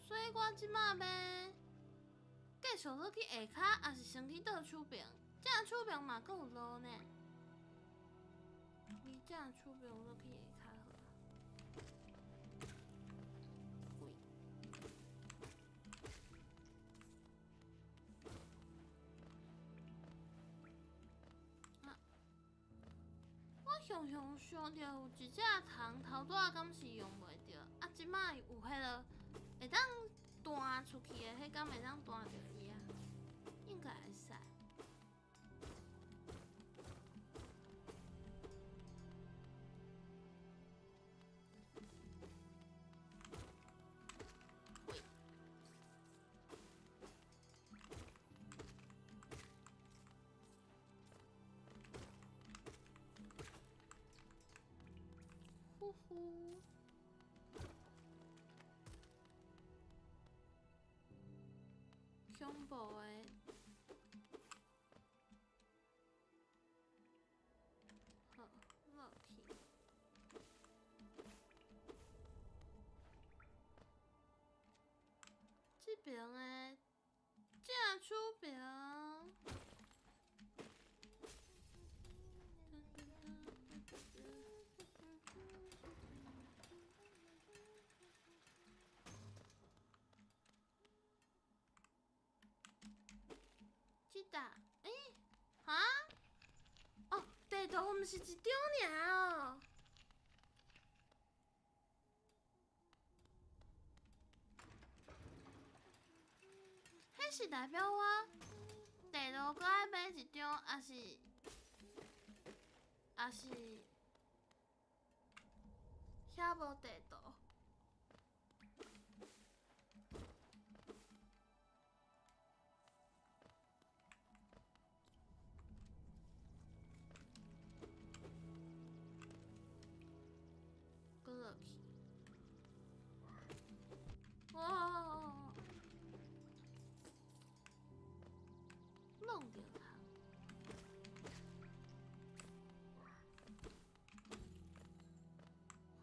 所以我这摆欲继续落去下跤，抑是先去倒手边？正手边嘛阁有路呢。你正手边落去下跤好啊。喂。啊！我常常想著有一只虫头拄仔敢是用袂著，啊，这摆有彼个会当弹出去的，彼敢会当弹著伊啊？应该会使。呼呼。恐怖的。好，落去。這邊的正手邊。這搭，欸，哈？哦，地圖毋是一張爾哦。彼是代表我地圖閣愛買一張，抑是遐無地圖？閣落去。哇！弄著他。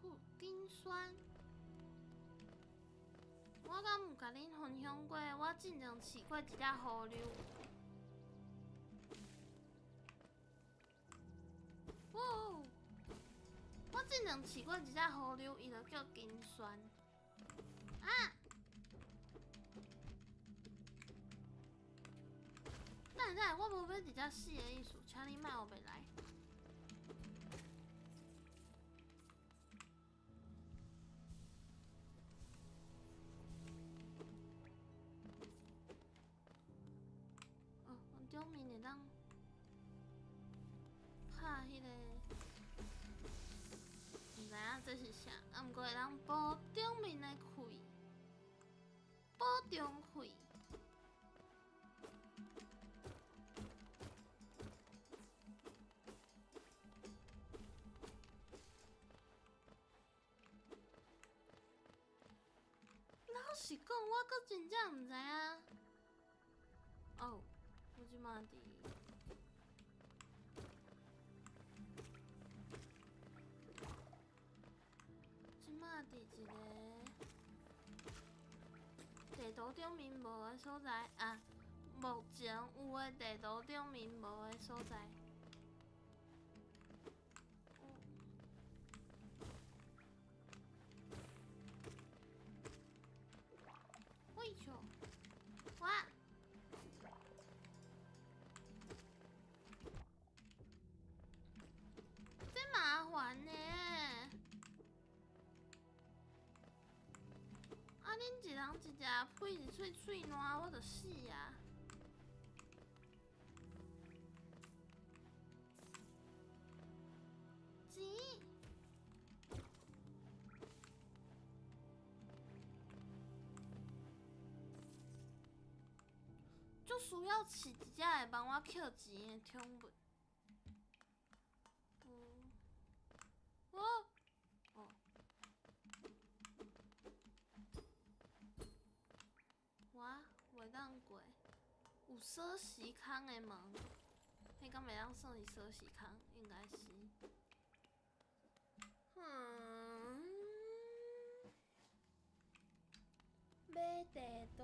好，丁酸。我敢有共恁分享過，我之前飼過一隻狐狸。哇！我之前飼過一隻狐狸，伊就叫金酸。啊！等下，我無欲佇遮死的意思，請你莫烏白來。哦，阮頂面會當拍彼個，毋知影這是啥，啊，毋過會當補頂面的氣，補中氣。老實講，我閣真正毋知影。哦，我這馬佇，這馬佇一個地圖頂面無的所在啊，目前有的地圖頂面無的所在。哎呦，哇！這麻煩呢！啊，恁一人一隻配一喙喙瀾，我就死啊！錢。足需要飼一隻會幫我抾錢的寵物。哦，哦，我袂當過，有鎖匙孔的門，彼敢會當算是鎖匙孔？應該是。嗯，買地圖。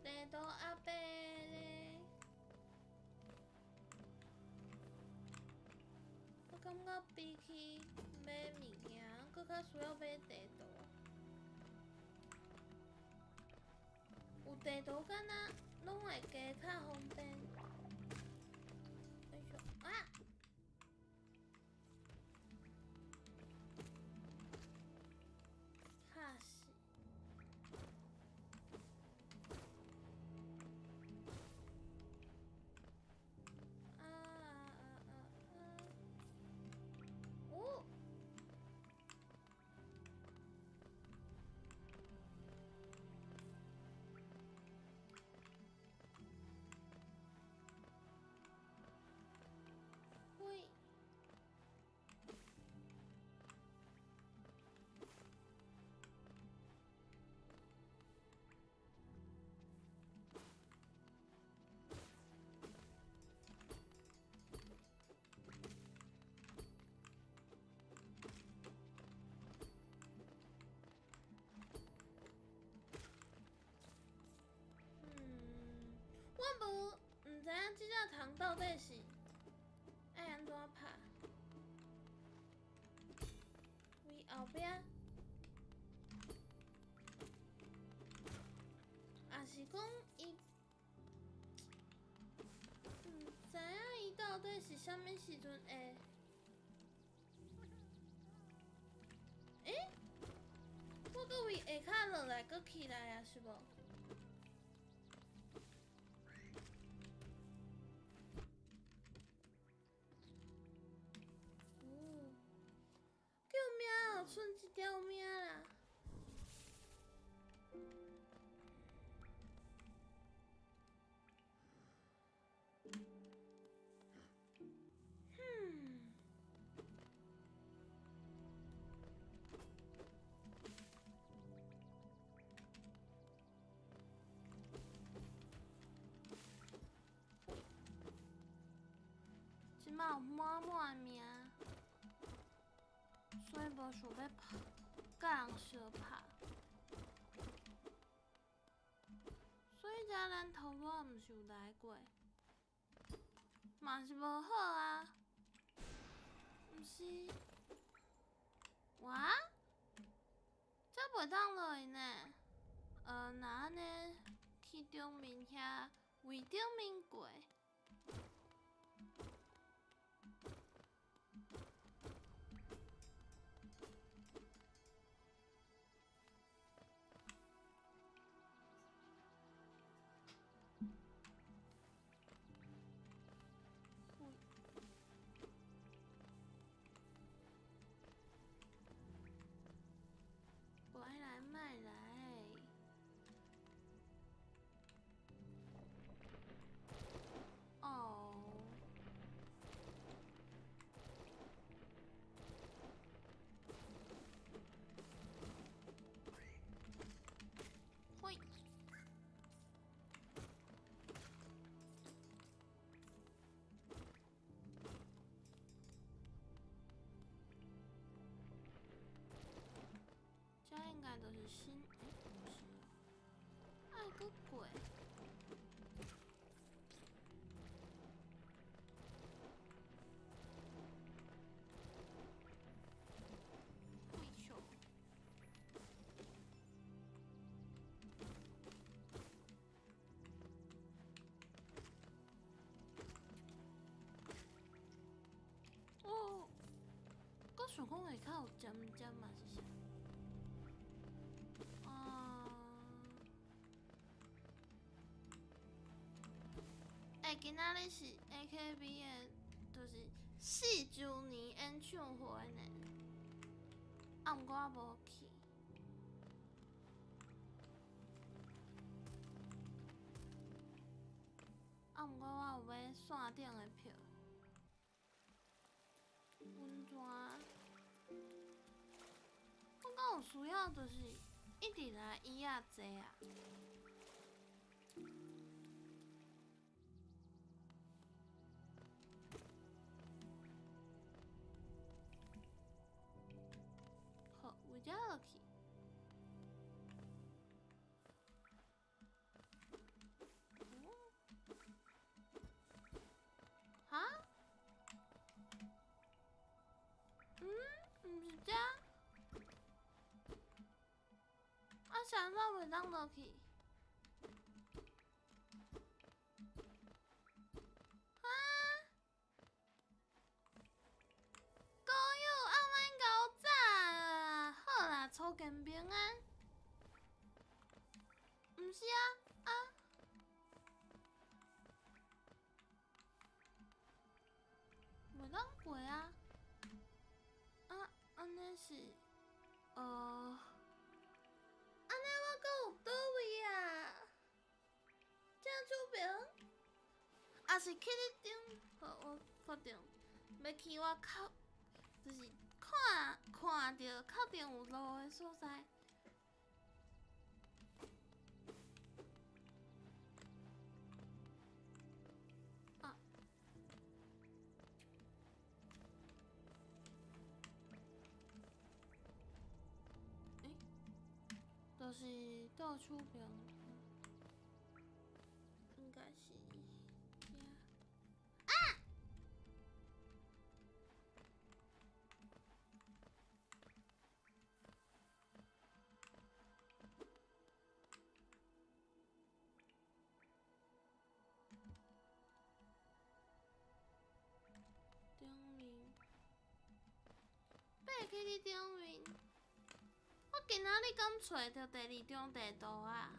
地圖阿伯咧，我感覺比起買物件，閣較需要買地圖。有地圖敢若攏會加較方便。哎喲啊！嚇死！啊啊啊啊！哦！糖到底是愛按怎拍？位後壁，也是講伊，毋知影伊到底是啥物時陣會？欸？我閣位下跤落來，閣起來啊，是無？哦，救命啊！賰一條命啦！哼。這擺有滿滿的命，所以無想欲拍，佮人相拍。所以遮咱頭拄仔毋是有來過，嘛是無好啊，毋是？哇？這袂當落去呢？若按呢去頂面遐，位頂面過。無愛來，莫來。哦。嘿。這應該就是新，欸，毋是哦，愛閣過。嘿咻。哦，閣想講下跤有針針嘛是啥？啊！欸，今仔日是 AKB 的，就是4週年演唱會呢。啊，毋過我無去。啊，毋過我有買線頂的票。溫泉，我敢有需要，就是一直來椅仔坐啊。好，位遮落去。哈？嗯，毋是遮？啊，是按怎袂當落去？啊！高友啊，莫𠢕早啊！好啦，初見平安。毋是啊，啊！袂當過啊！啊，按呢是，按呢我閣有佗位啊？這出名，抑是去你頂？好，我確定欲去我較，就是看看著確定有路的所在。啊！欸，就是倒手邊，應該是遮。去你顶面。我今仔日敢揣著第二张地图啊？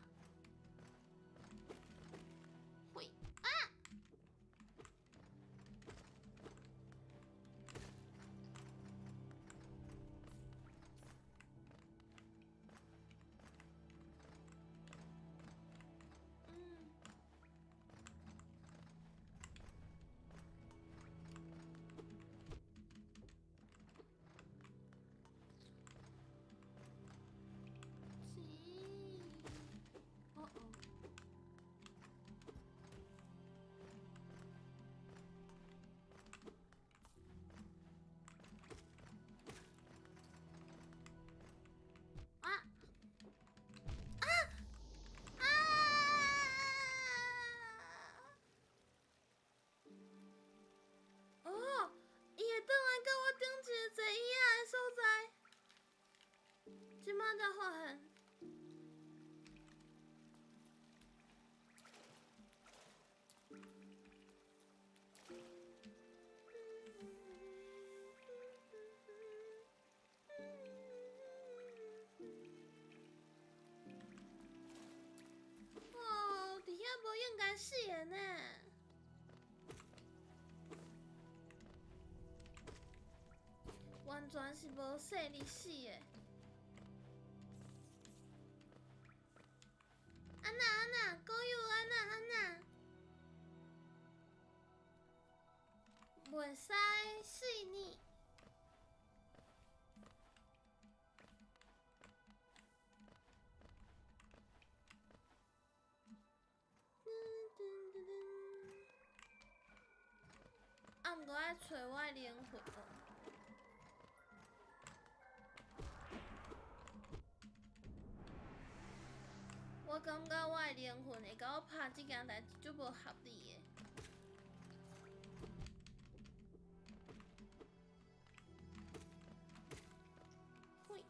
喂啊！是，哦哦。啊啊啊！哦，伊會轉來到我頂一个坐椅仔的所在，這擺才發現。哦，佇遐無應該死的呢。完全是無說你死的。按那按那，狗友按那按那，袂使死你。啊，毋過愛揣我的靈魂哦。我感覺我的靈魂會共我拍這件代誌，足無合理的。喂。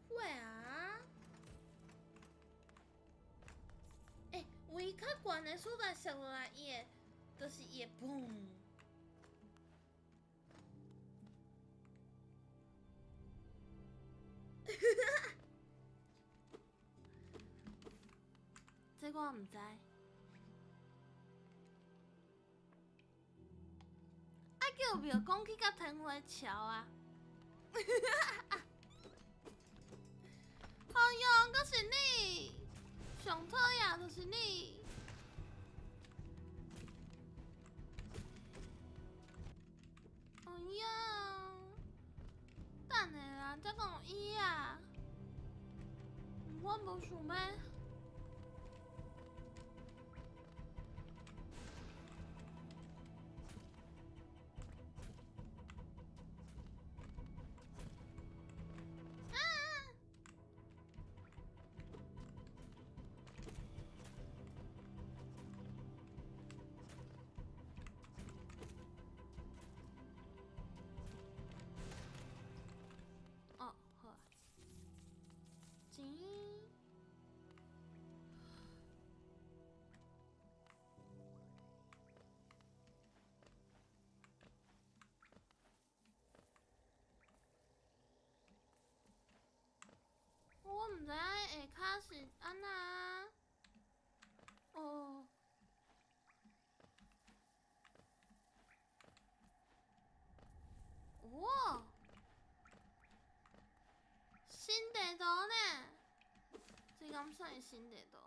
會啊。會啊。欸，位較懸的所在摔落來，伊會，就是伊會嘣。這我毋知。啊，叫庙公去甲天花桥啊！哎哟，閣是你，上討厭就是你。哎呀，等下啦，才講伊啊，我無想欲。啊！哦，好啊。錢。我毋知影下跤是按怎啊？哦。哇！新地圖呢？這敢算是新地圖？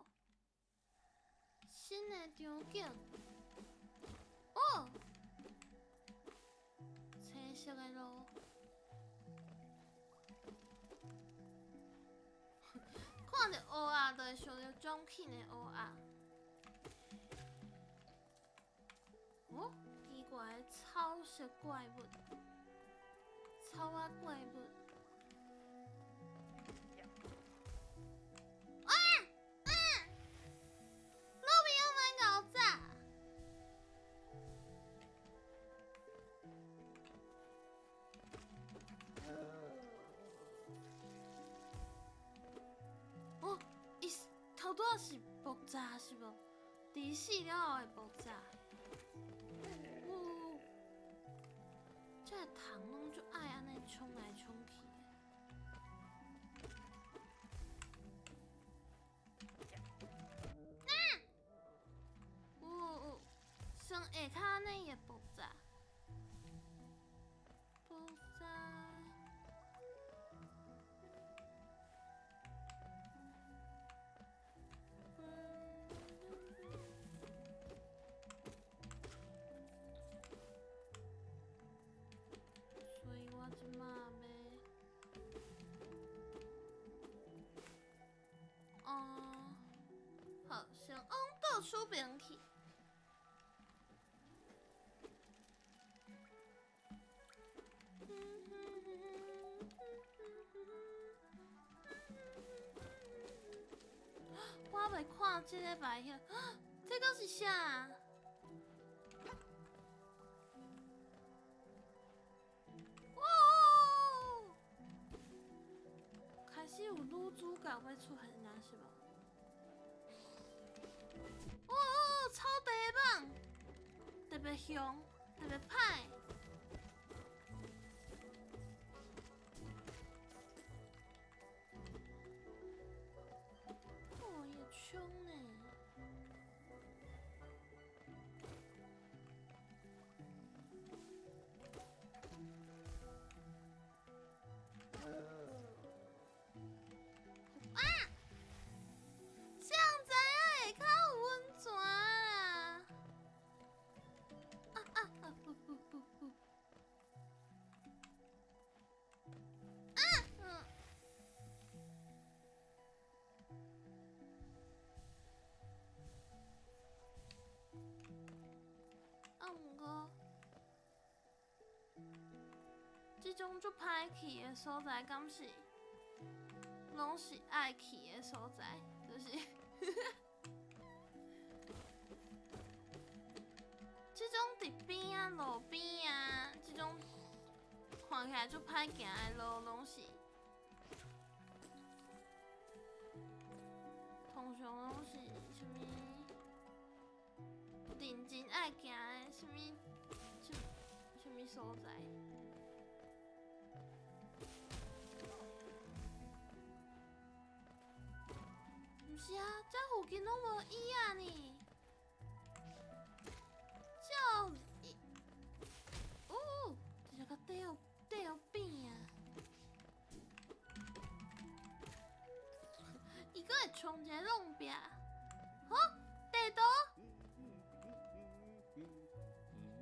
新的場景。哦！青色的路。看著烏仔，就會想著蔣慶的烏仔。哦，奇怪的草色怪物，草仔怪物。啊啊！炸是無？伫死了後會爆炸。哦，這个蟲攏足愛按呢衝來衝去的。啊！有有，像下跤按呢會爆炸，爆炸。所以我這馬欲，哦，好，先往倒出边去。我袂看這个白遐，這閣是啥？哇！開始有女主角欲出現啊，是無？哇！草地蠓，特別兇，特別歹。哦，伊會衝呢。啊！誰知影下跤有溫泉啦！啊啊啊！不不不不！啊！嗯。啊，毋過，這種足歹去的所在，敢是攏是愛去的所在，就是這種佇邊啊、路邊啊，這種看起來足歹行的路，攏是通常攏是啥物認真愛行的啥物啥啥物所在。毋是啊，這附近攏無椅仔呢。這有，哦，直接共綴予綴予扁啊！伊閣會衝一个弄壁，好，地圖。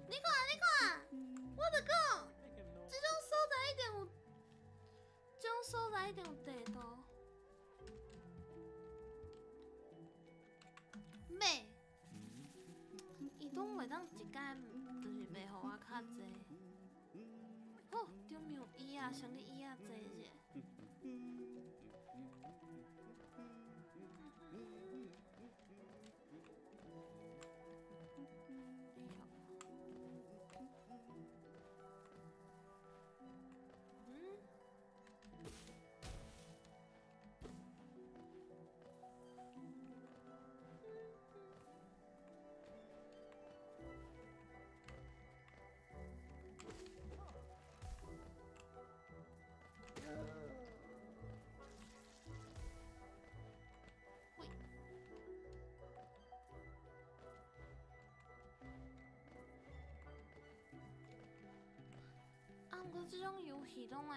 你看，你看，我就講，這種所在一定有，這種所在一定有地圖。買，伊總袂當一工就是袂予我較濟。好，頂面有椅仔，先去椅仔坐者。嗯？喂。啊，毋過這種遊戲攏會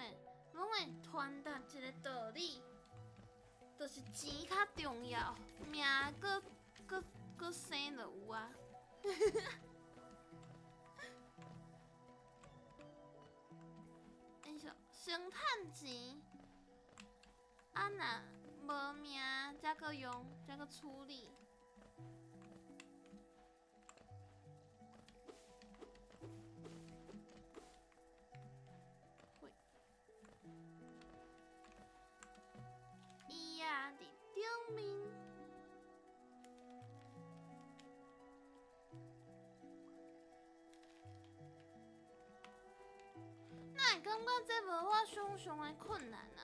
傳達一個道理，就是錢較重要，命閣閣閣生就有啊。欸，先趁錢，啊若無命才閣用，才閣處理。椅仔佇頂面。哪會感覺這無我想像的困難啊？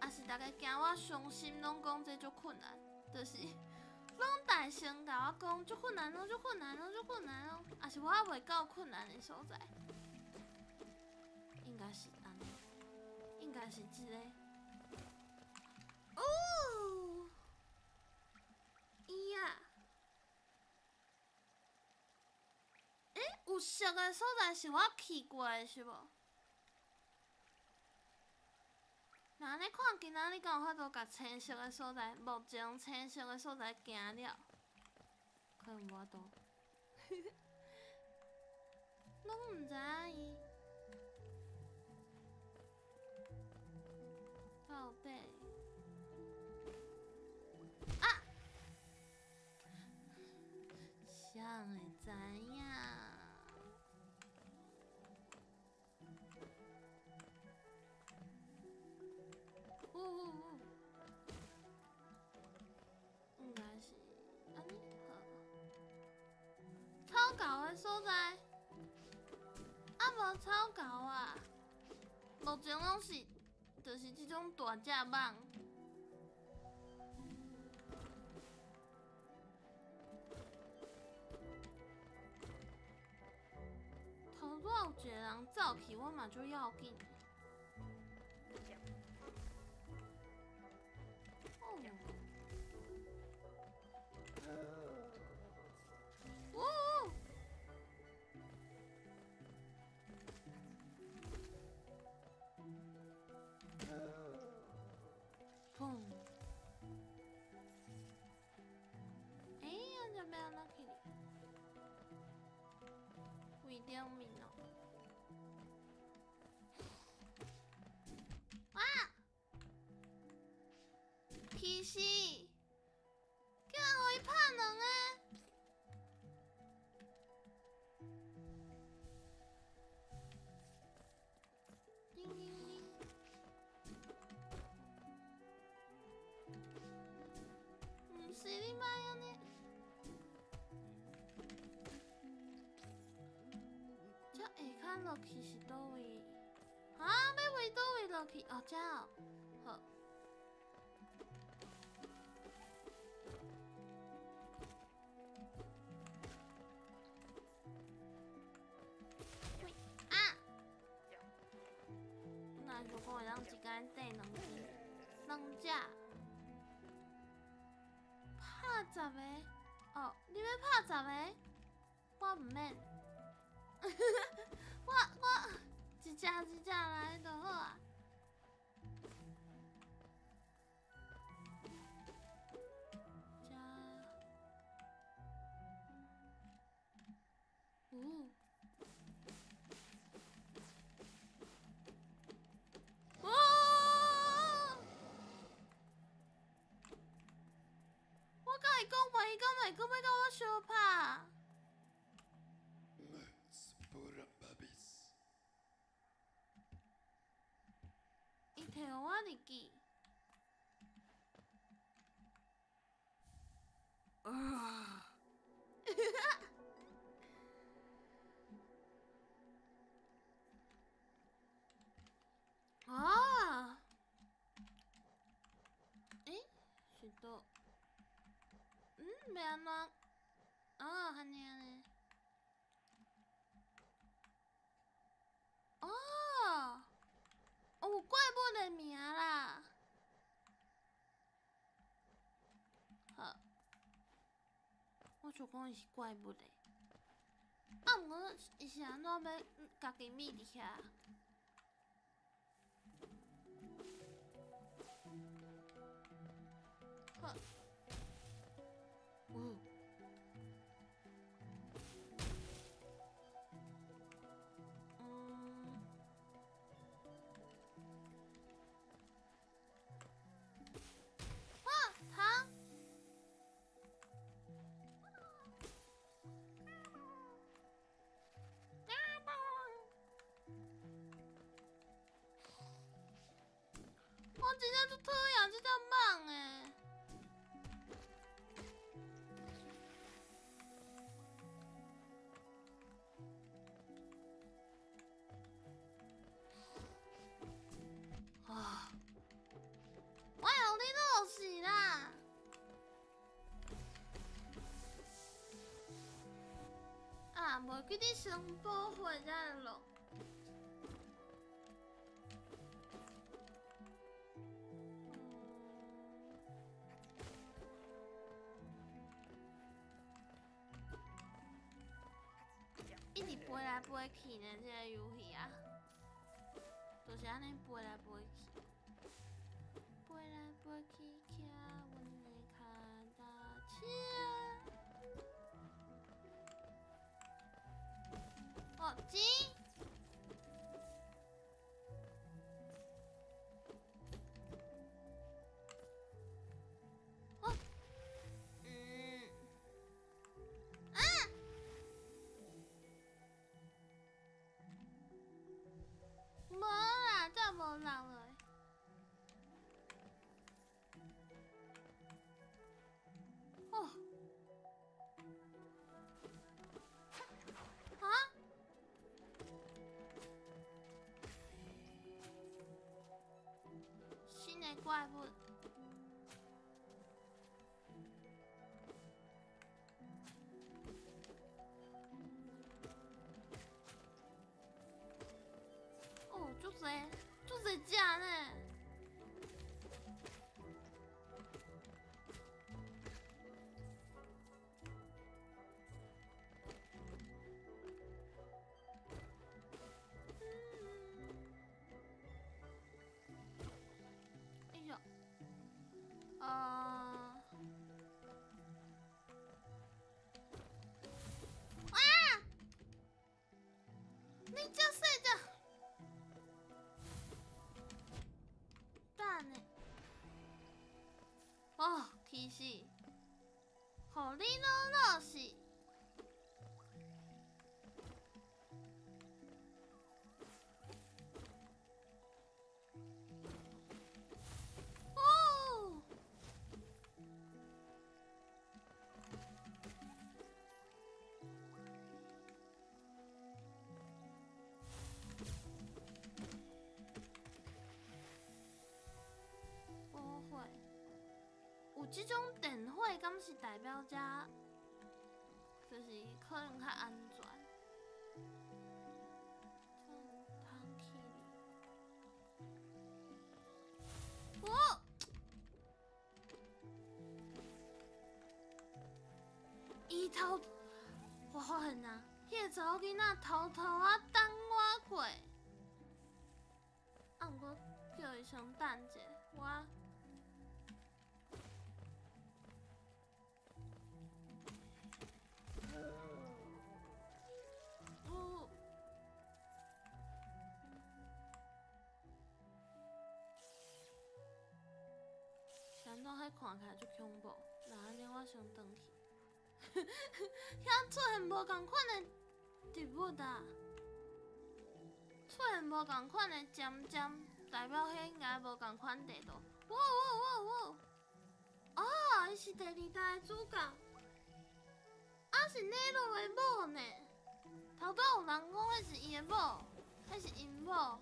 抑是是逐家惊我伤心，攏講這足困難，就是攏大聲共我講足困難，攏足困難，攏足困難哦，抑是我猶未到困難的所在，應該是按呢，應該是這個。哦，伊啊，欸，有色的所在是我去過的是無？若按呢看，今仔日敢有法度共青色的所在，目前青色的所在行了，可能無法度，攏毋知影伊到底啊？誰會知影？嗚嗚嗚！應該是按呢好。草猴的所在，啊無草猴啊，目前攏是，就是這種大隻蠓。頭拄仔有一個人走去，我嘛足要緊。哦。哦。砰！欸，按怎欲按怎去哩？位頂面哦。啊！起死！竟然予伊拍兩个！叮叮叮！毋是你莫按呢。這下跤落去是佗位？啊，欲佗位落去？哦，這哦，好。喂啊！本來想講會當一工缀兩支，兩隻。拍十个？哦，你欲拍十个？我毋免。我一隻一隻來就好啊。這，哦，哦！我共伊講話，伊敢會閣欲共我相拍？伊提予我日記。啊！啊！欸？是佗？嗯，欲按怎？哦，按呢按呢。哦，哦，有怪物的名啦。好，我就講伊是怪物的。啊，毋過伊是按怎欲家己覕佇遐？好。有。嗯。哇，糖！我真正足討厭這隻蠓的。啊！袂记得先补血才会落。一直飞来飞去呢，这个游戏啊，就是按呢飞来飞去，飞来飞去，骑阮的跤踏车。哦，钱。哦，啊！无啦，这无人了。哦，啊？新的怪物。哦，足济，足济只呢。哎呦，啊！你这细只，等下，哦，气死！予你拢落死！哦！补血，有这种电火，敢是代表这，就是可能较安全。通去哩。哦！伊头，我发现啊，彼个查某囡仔偷偷仔等我过。啊，毋过叫伊先等者，我。哦。是按怎？彼看起来足恐怖，那按呢我先转去。遐出现无仝款的植物啊，出现无仝款的尖尖，代表彼应该无仝款地图。哇哇哇哇！哦，伊是第二代的主角，啊是内罗的某呢。头拄有人讲彼是伊的某，彼是𪜶某。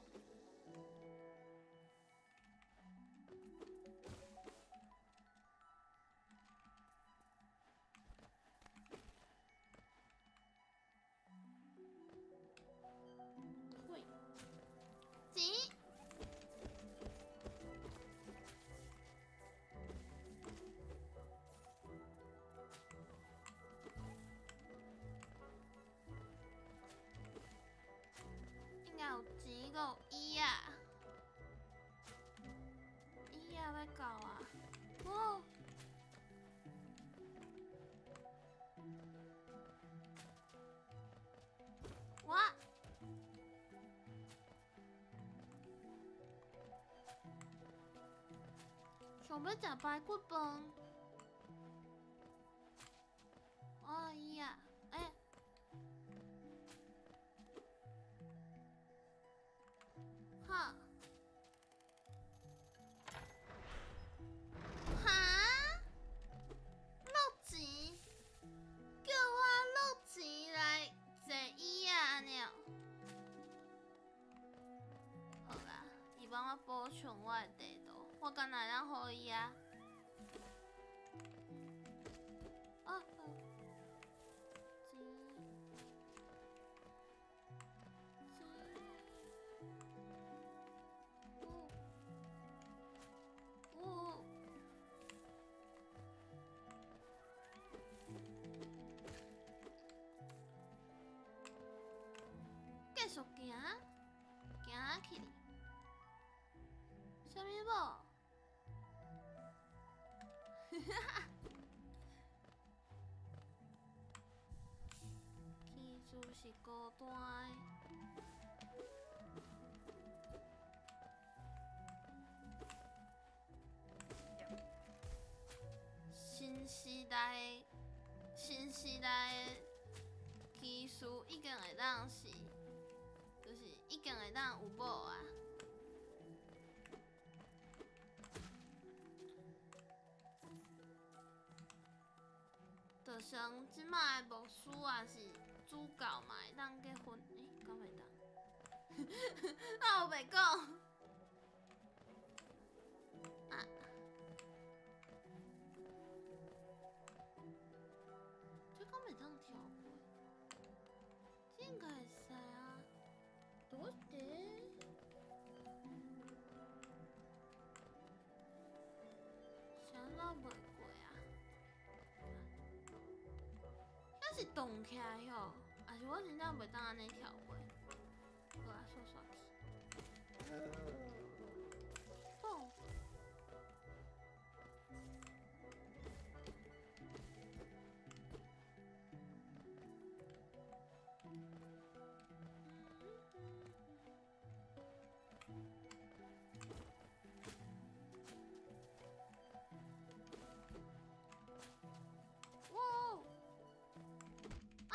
钱。应该有钱，阁有椅仔，椅仔欲到啊！哦，我想欲食排骨饭。哦，椅仔，欸。哈？哈？落钱？叫我落钱来坐椅仔按呢？好啦，伊帮我补充我的地图，我敢若会当予伊啊？哦，钱。续行，行去。啥物某？哈哈！骑士是孤单的。新时代，新时代的骑士已经会当是，就是已经会当有某啊。就像这摆的牧师也是主教嘛，会当结婚，欸，敢袂当？那我袂讲。啊！这敢袂当跳过？这应该会使啊。どうして？啥怎袂过啊？遐是动起来哟，还是我真正袂当按呢跳过？好啊，煞煞去。蹦！哇！啊！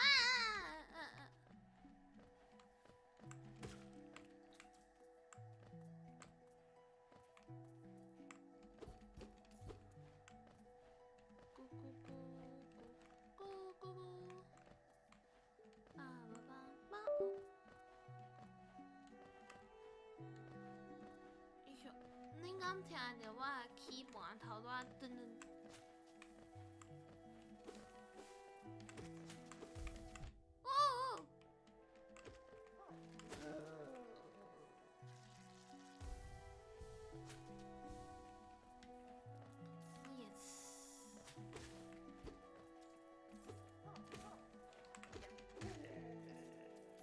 咕咕咕咕咕咕咕，爸爸爸爸哦！哎呦，恁敢听著我的起盘头拄仔噔噔？哦哦！我也吃。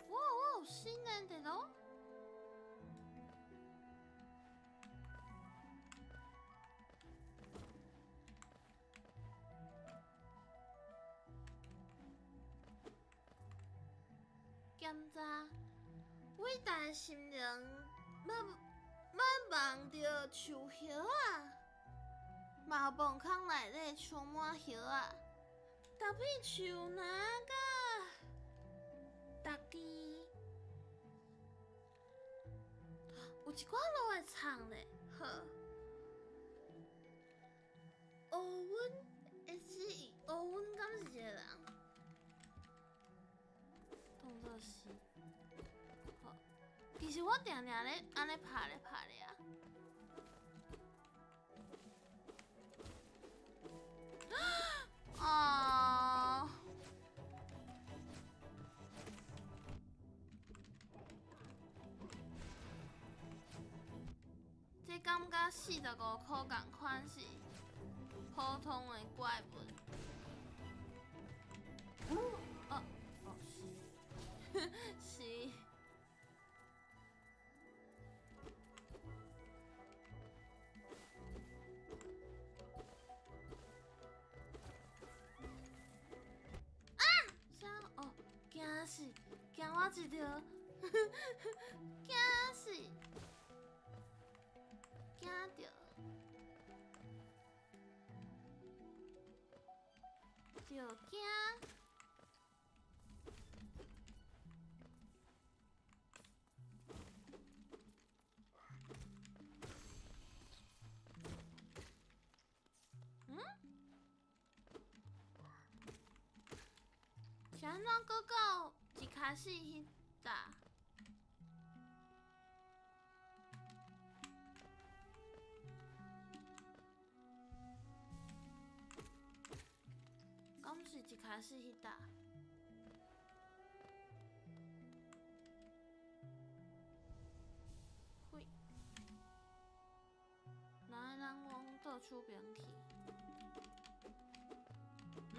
哇哇，新的的咯！检查伟大的心灵，要望著树叶仔，嘛墓空内底充满叶仔，逐片树林甲逐支，有一寡路会藏咧。好，欧文，欸是欧文敢是一个人？当作是。好，其实我定定咧按呢拍咧拍咧啊。啊！这感觉45箍仝款是普通的怪物。哦哦是，是。啊！啥？哦，惊死！惊我一跳，惊死！惊著，著惊。嗯？是按怎阁到一开始彼搭？敢是一开始彼搭？嘿，来，咱往倒手边去。嗯？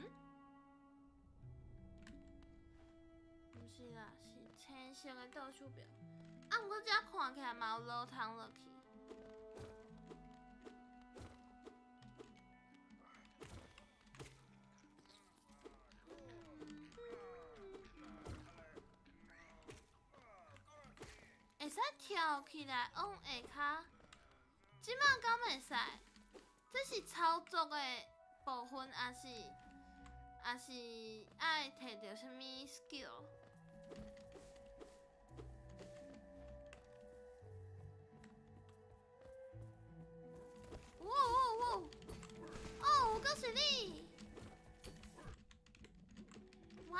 毋是啦，是青色的倒手边。啊，毋过这看起来嘛有落汤落去。会使跳起来往下跤，这摆敢会使？这是操作的部分，抑是爱摕著啥物 skill？哇哇哇！哦，阁是你！哇！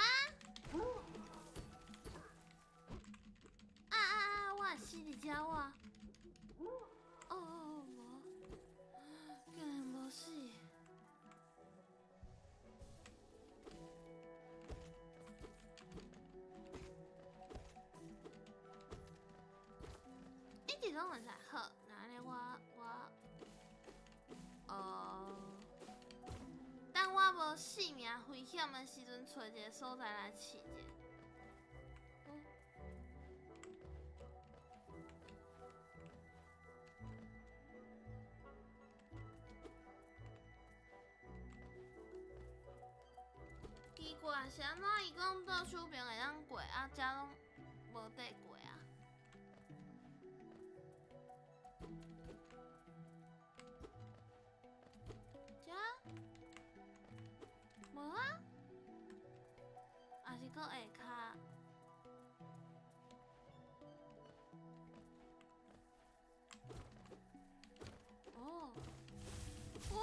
啊啊啊！我死伫遮我！哦哦无，竟然无死！一直拢会使好，那按呢我，等我无性命危险的时阵，揣一个所在来试者。奇怪，是按怎？伊讲倒手边会当过，啊，遮拢无得过啊？遮无啊？抑是阁下跤？哦，哦。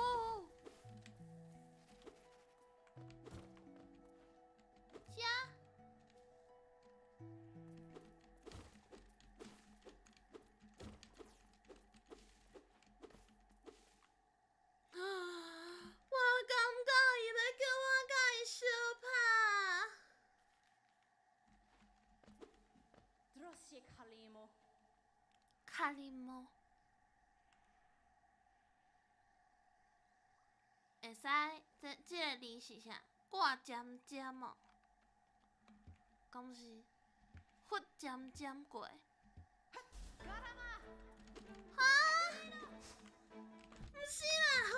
遮，啊！我感觉伊欲叫我共伊相拍。卡里莫，会使，这个字是啥？挂尖尖哦，敢是佛尖尖过？哈？毋是啦吼！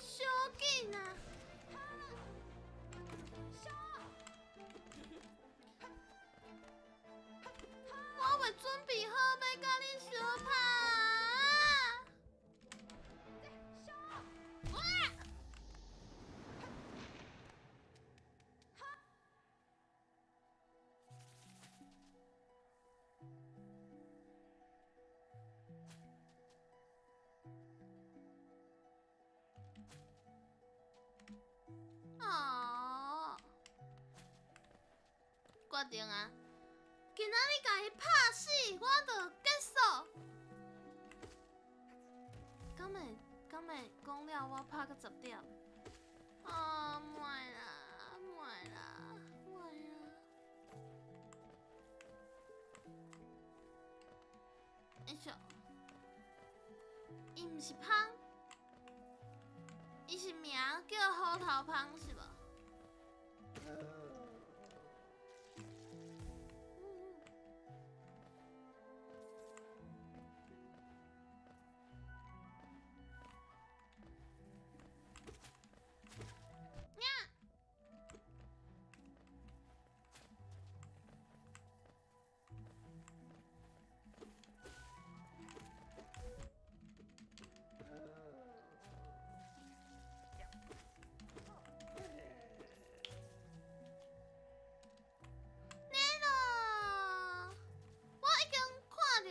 小紧啊！我未准备好欲共你相拍。哇！哦，决定啊！今仔日共伊拍死，我就结束。敢会讲了我拍到10点？啊，莫啦，莫啦，莫啦！哎呦，伊毋是芳，伊是名叫虎头芳是无？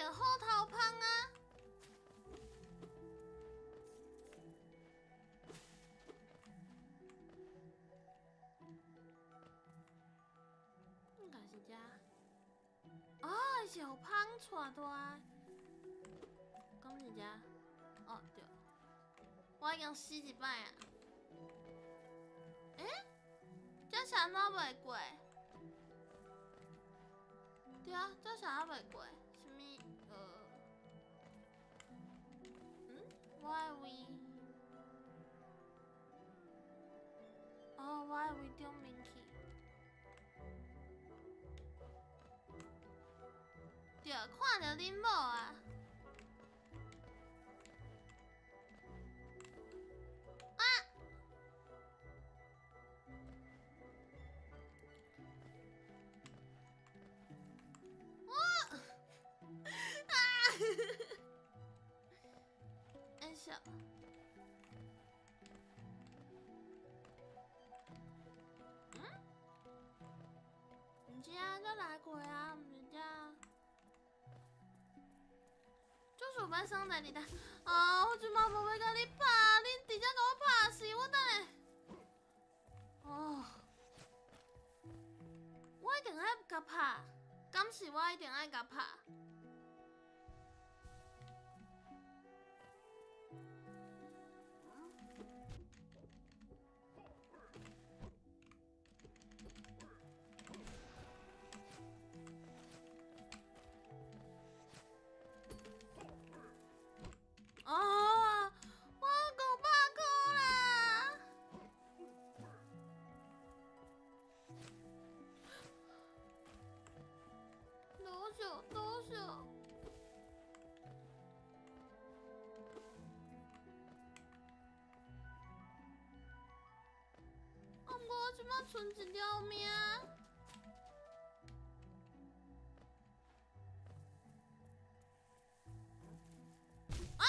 虎头芳啊！应该是遮。哦，是予芳带大。敢是遮？哦，对。我已经死一摆啊！欸？这是按怎袂过？对啊，这是按怎袂过？啥物？我的位，位顶面去？对，看著恁某啊！啊！我啊！哎笑。嗯？毋是啊，才来过啊，毋是遮。就是有欲送在伫搭。啊！我这马无欲共你拍，恁直接共我拍死，我等下。哦，我一定爱共拍，敢是我一定爱共拍。哦，我500箍啦！多少多少？啊，毋过我这摆賰一条命。啊！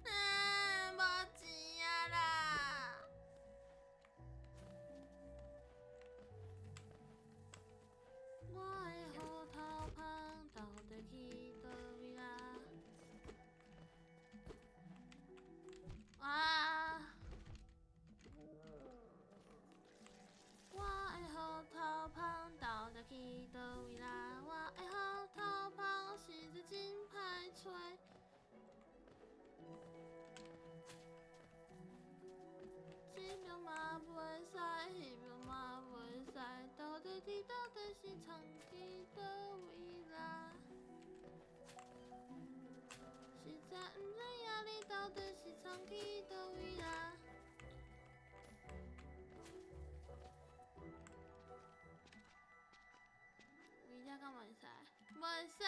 啊，无钱啊啦！我的虎头蜂到底去佗位啦？啊！我的虎头蜂到底去佗位啦？我的虎头蜂实在真歹揣。这边嘛袂使，彼边嘛袂使，到底你到底是藏伫佗位啦？实在毋知影你到底是藏去佗位啦？为遮敢袂使？袂使。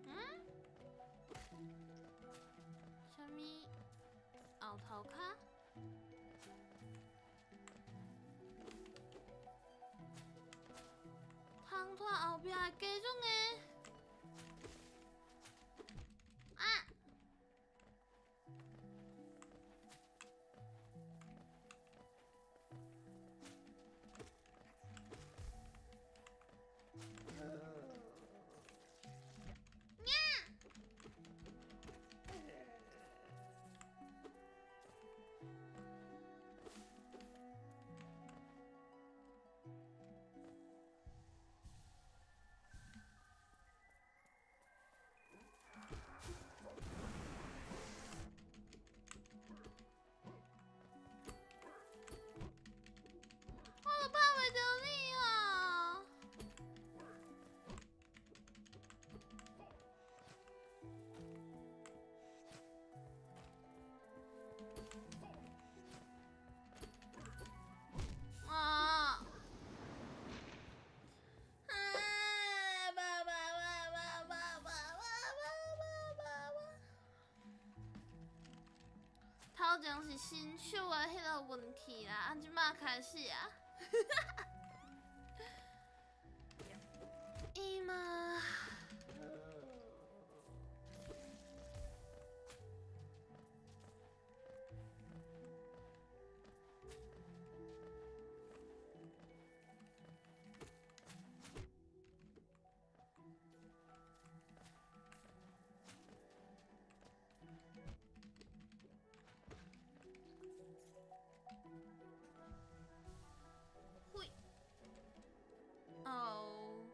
嗯？啥物？后头跤？通拖后壁的加种的。啊！呀！我都拍袂著你哦！啊！啊！爸爸爸爸爸爸爸爸爸爸！头前是新手的彼个运气啦，啊，这马开始啊！伊嘛。会哦，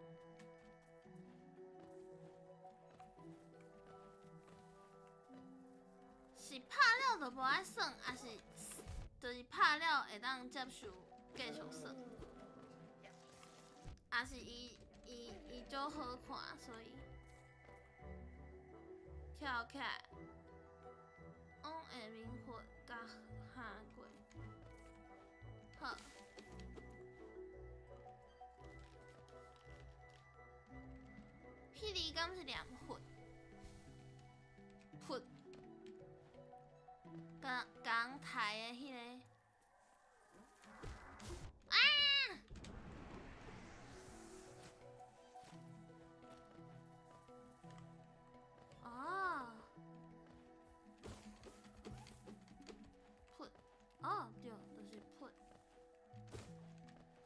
是拍了就无爱耍，抑是就是拍了了會當接受繼續耍，也是伊伊伊足好看，所以跳起來，往下面佛共下過，好。彼字敢是念佛？佛，共共抬的彼个。啊！哦，佛，哦對，就是佛，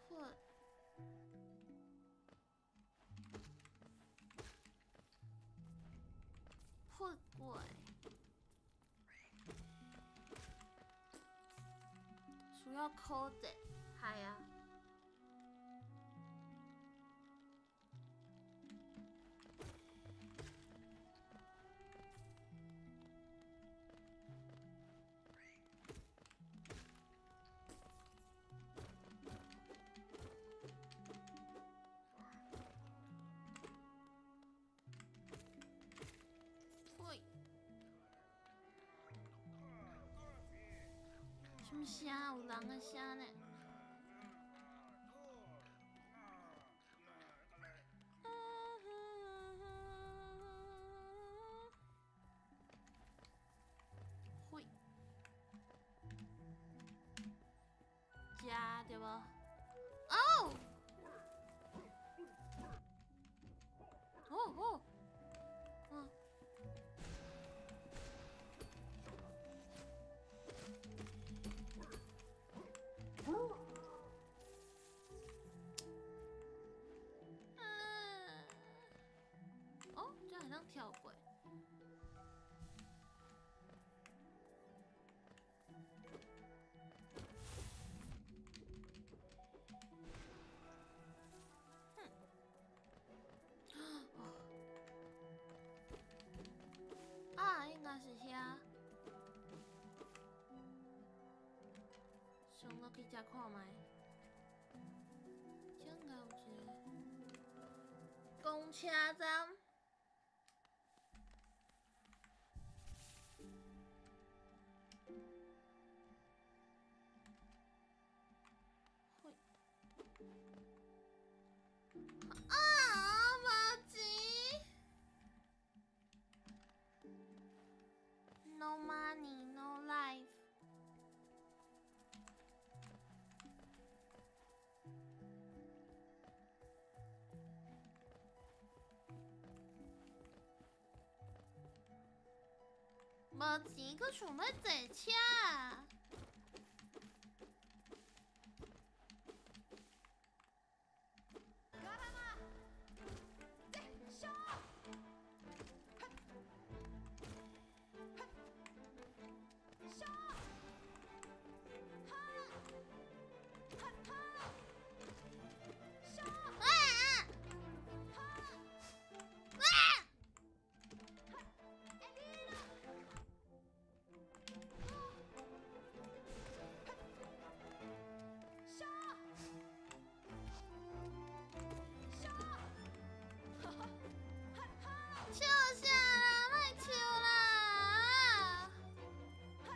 佛。佛過，需要考者，係啊。喂，什麼聲？有人的聲呢？喂，食對無？哦！哦哦，嗯。嗯，哦，這好像跳過。哼，啊，應該是遐。上落去遮看覓。這應該有一個公車站。嘿，啊，無錢！No money, no life。無錢，閣想欲坐車？啊！啊！笑啥啦？莫笑啦！嗚！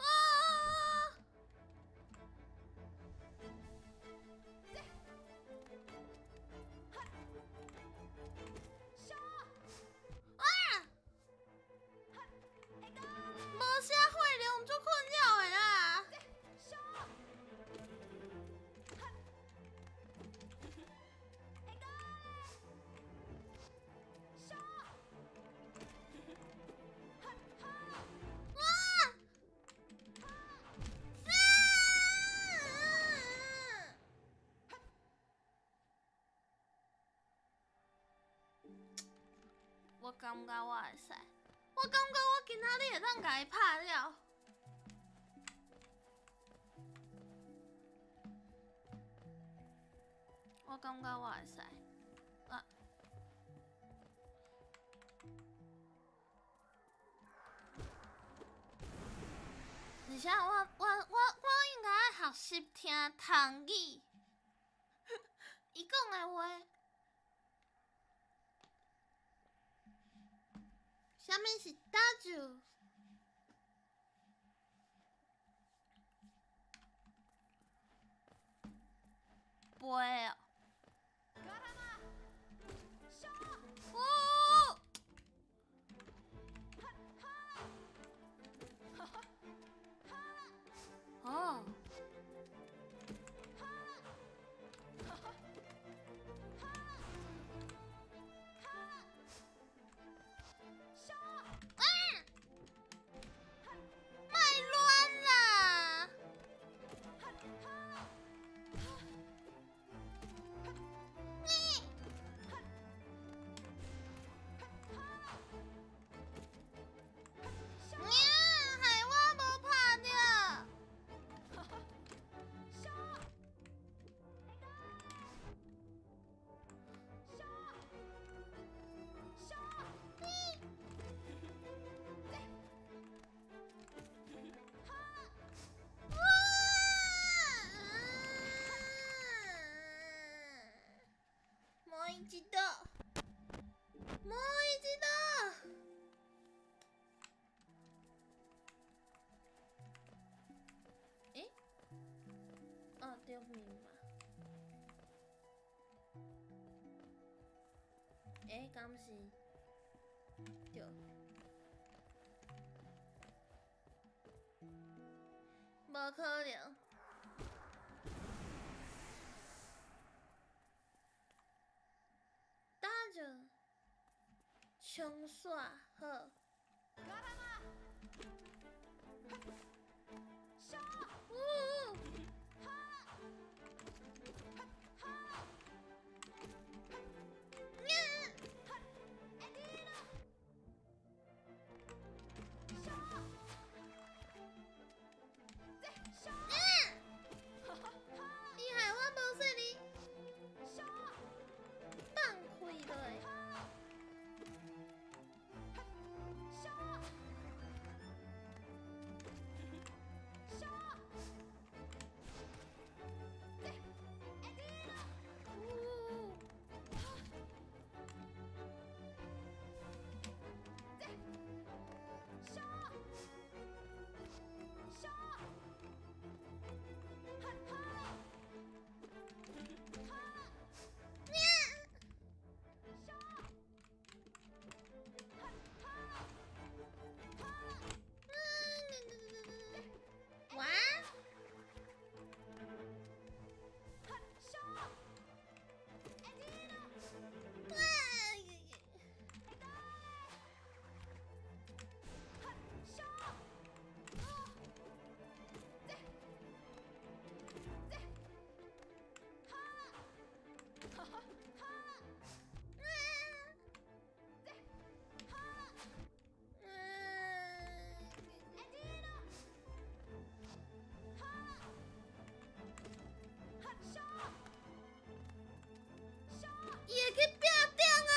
啊！啊！無啥血量，足困擾的啦。啊！啊！我感覺我會使，我感覺我今仔日會當共伊拍了。我感覺我會使。啊！而且我應該愛學習聽唐語，伊講的話。啥物是打酒？飞哦！哦。啊！莫乱啦！你，害我無拍著。哇！もう一度，もう一度。欸？哦，對面嘛。欸，敢是？對。無可能。打就衝煞好。嗚！你害我無細膩，放開落。哇！伊會去壁頂啊！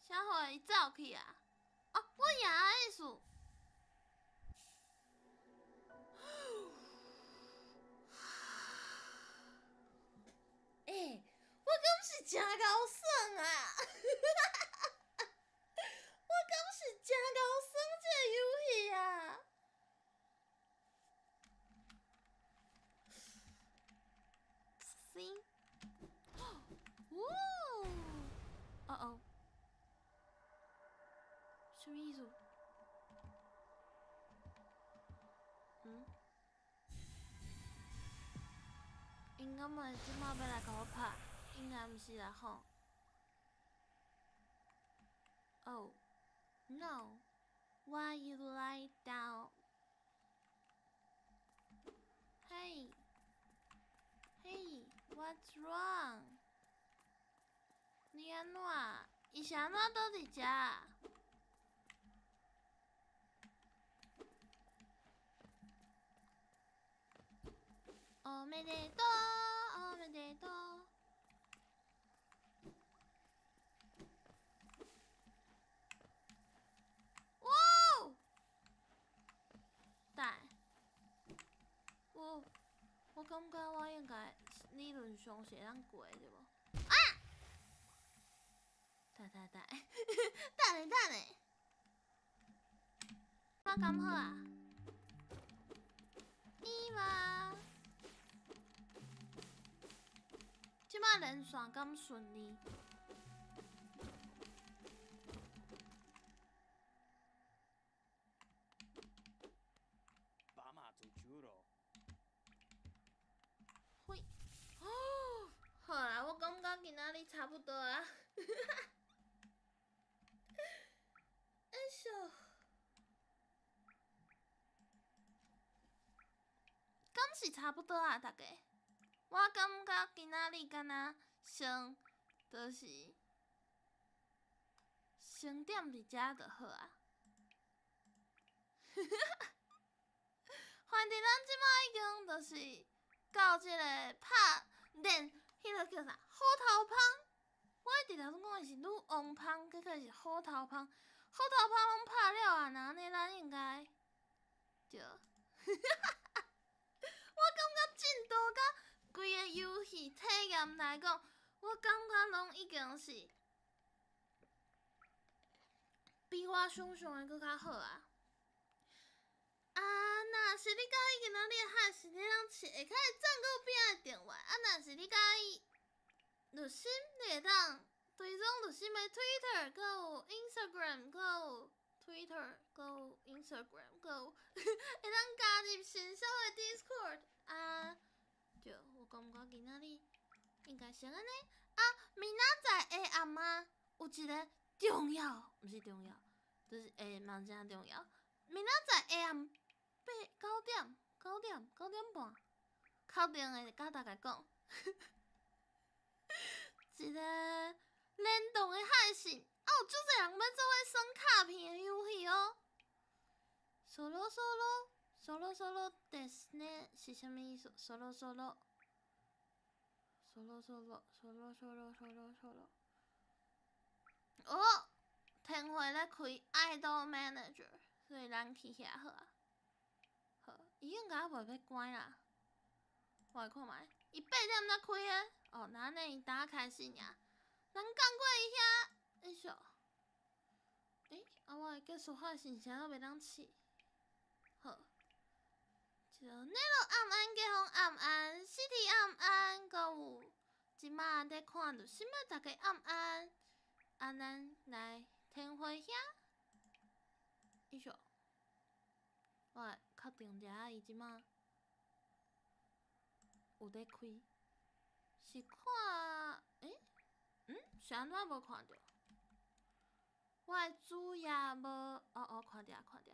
啥货伊走去啊？哦，我贏的意思。欸，我敢是誠𠢕耍啊？我敢是誠𠢕耍這個遊戲啊？敢會這馬欲來共我拍？應該毋是啦吼。Oh no! Why you lie down? Hey, hey, what's wrong? 你按怎？伊是按怎倒佇遮？おめでとう，おめでとう。哇！但，我感覺我應該理論上是會當過的，對無？啊！等等等，等下等下，我敢好啊？伊嘛？這擺連線敢順利？嘿，哦，好啦，我感覺今仔日差不多啊。哎喲，敢是差不多啊，大家。我感覺今仔日敢若先，就是先踮佇遮就好啊。反正咱這擺已經就是到這個拍練，彼个叫啥？虎頭蜂。我一直頭拄講的是女王蜂，結果是虎頭蜂。虎頭蜂攏拍了啊，那按呢咱應該對。我感覺進度佮規个遊戲體驗來講，我感覺攏已經是比我想像的閣較好啊！啊，若是你佮意今仔日的海是你通飼下跤的讚閣有餅的電話，啊，若是你佮意綠心，你會當追蹤綠心的 Twitter，閣有 Instagram，閣有 Twitter，閣有 Instagram，閣有會當加入新小的 Discord 啊！對，我感覺今仔日應該先按呢。啊，明仔載下暗啊，有一个重要，毋是重要，就是會嘛誠重要。明仔載下暗八九點、九點、9點半，確定會佮大家講。一个聯動的海信，啊，有足濟人欲做伙耍卡片的遊戲哦。そろそろ、そろそろですね，是啥物意思？そろそろ、そろそろ、そろそろ、そろそろ。哦，天會咧開 Idol Manager，所以咱去遐好啊。好，伊應該猶袂欲關啦。我來看覓，伊8點才開的。哦，那按呢伊今開始爾。咱講過伊遐，哎喲，欸，啊，我的結束海信啥都袂當試。好，就內羅暗暗，街坊暗暗，City 暗暗，閣有這馬佇看著啥物大家暗暗。啊，咱來天花遐，哎喲，我來確定一下伊這馬有佇開，是看，欸，嗯，是按怎無看著？我的主頁無，哦哦，看著看著。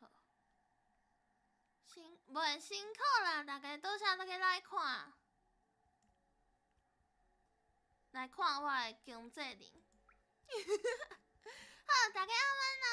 好，辛袂辛苦啦，大家多謝大家來看，來看我的經紀人。好，大家晚安咯。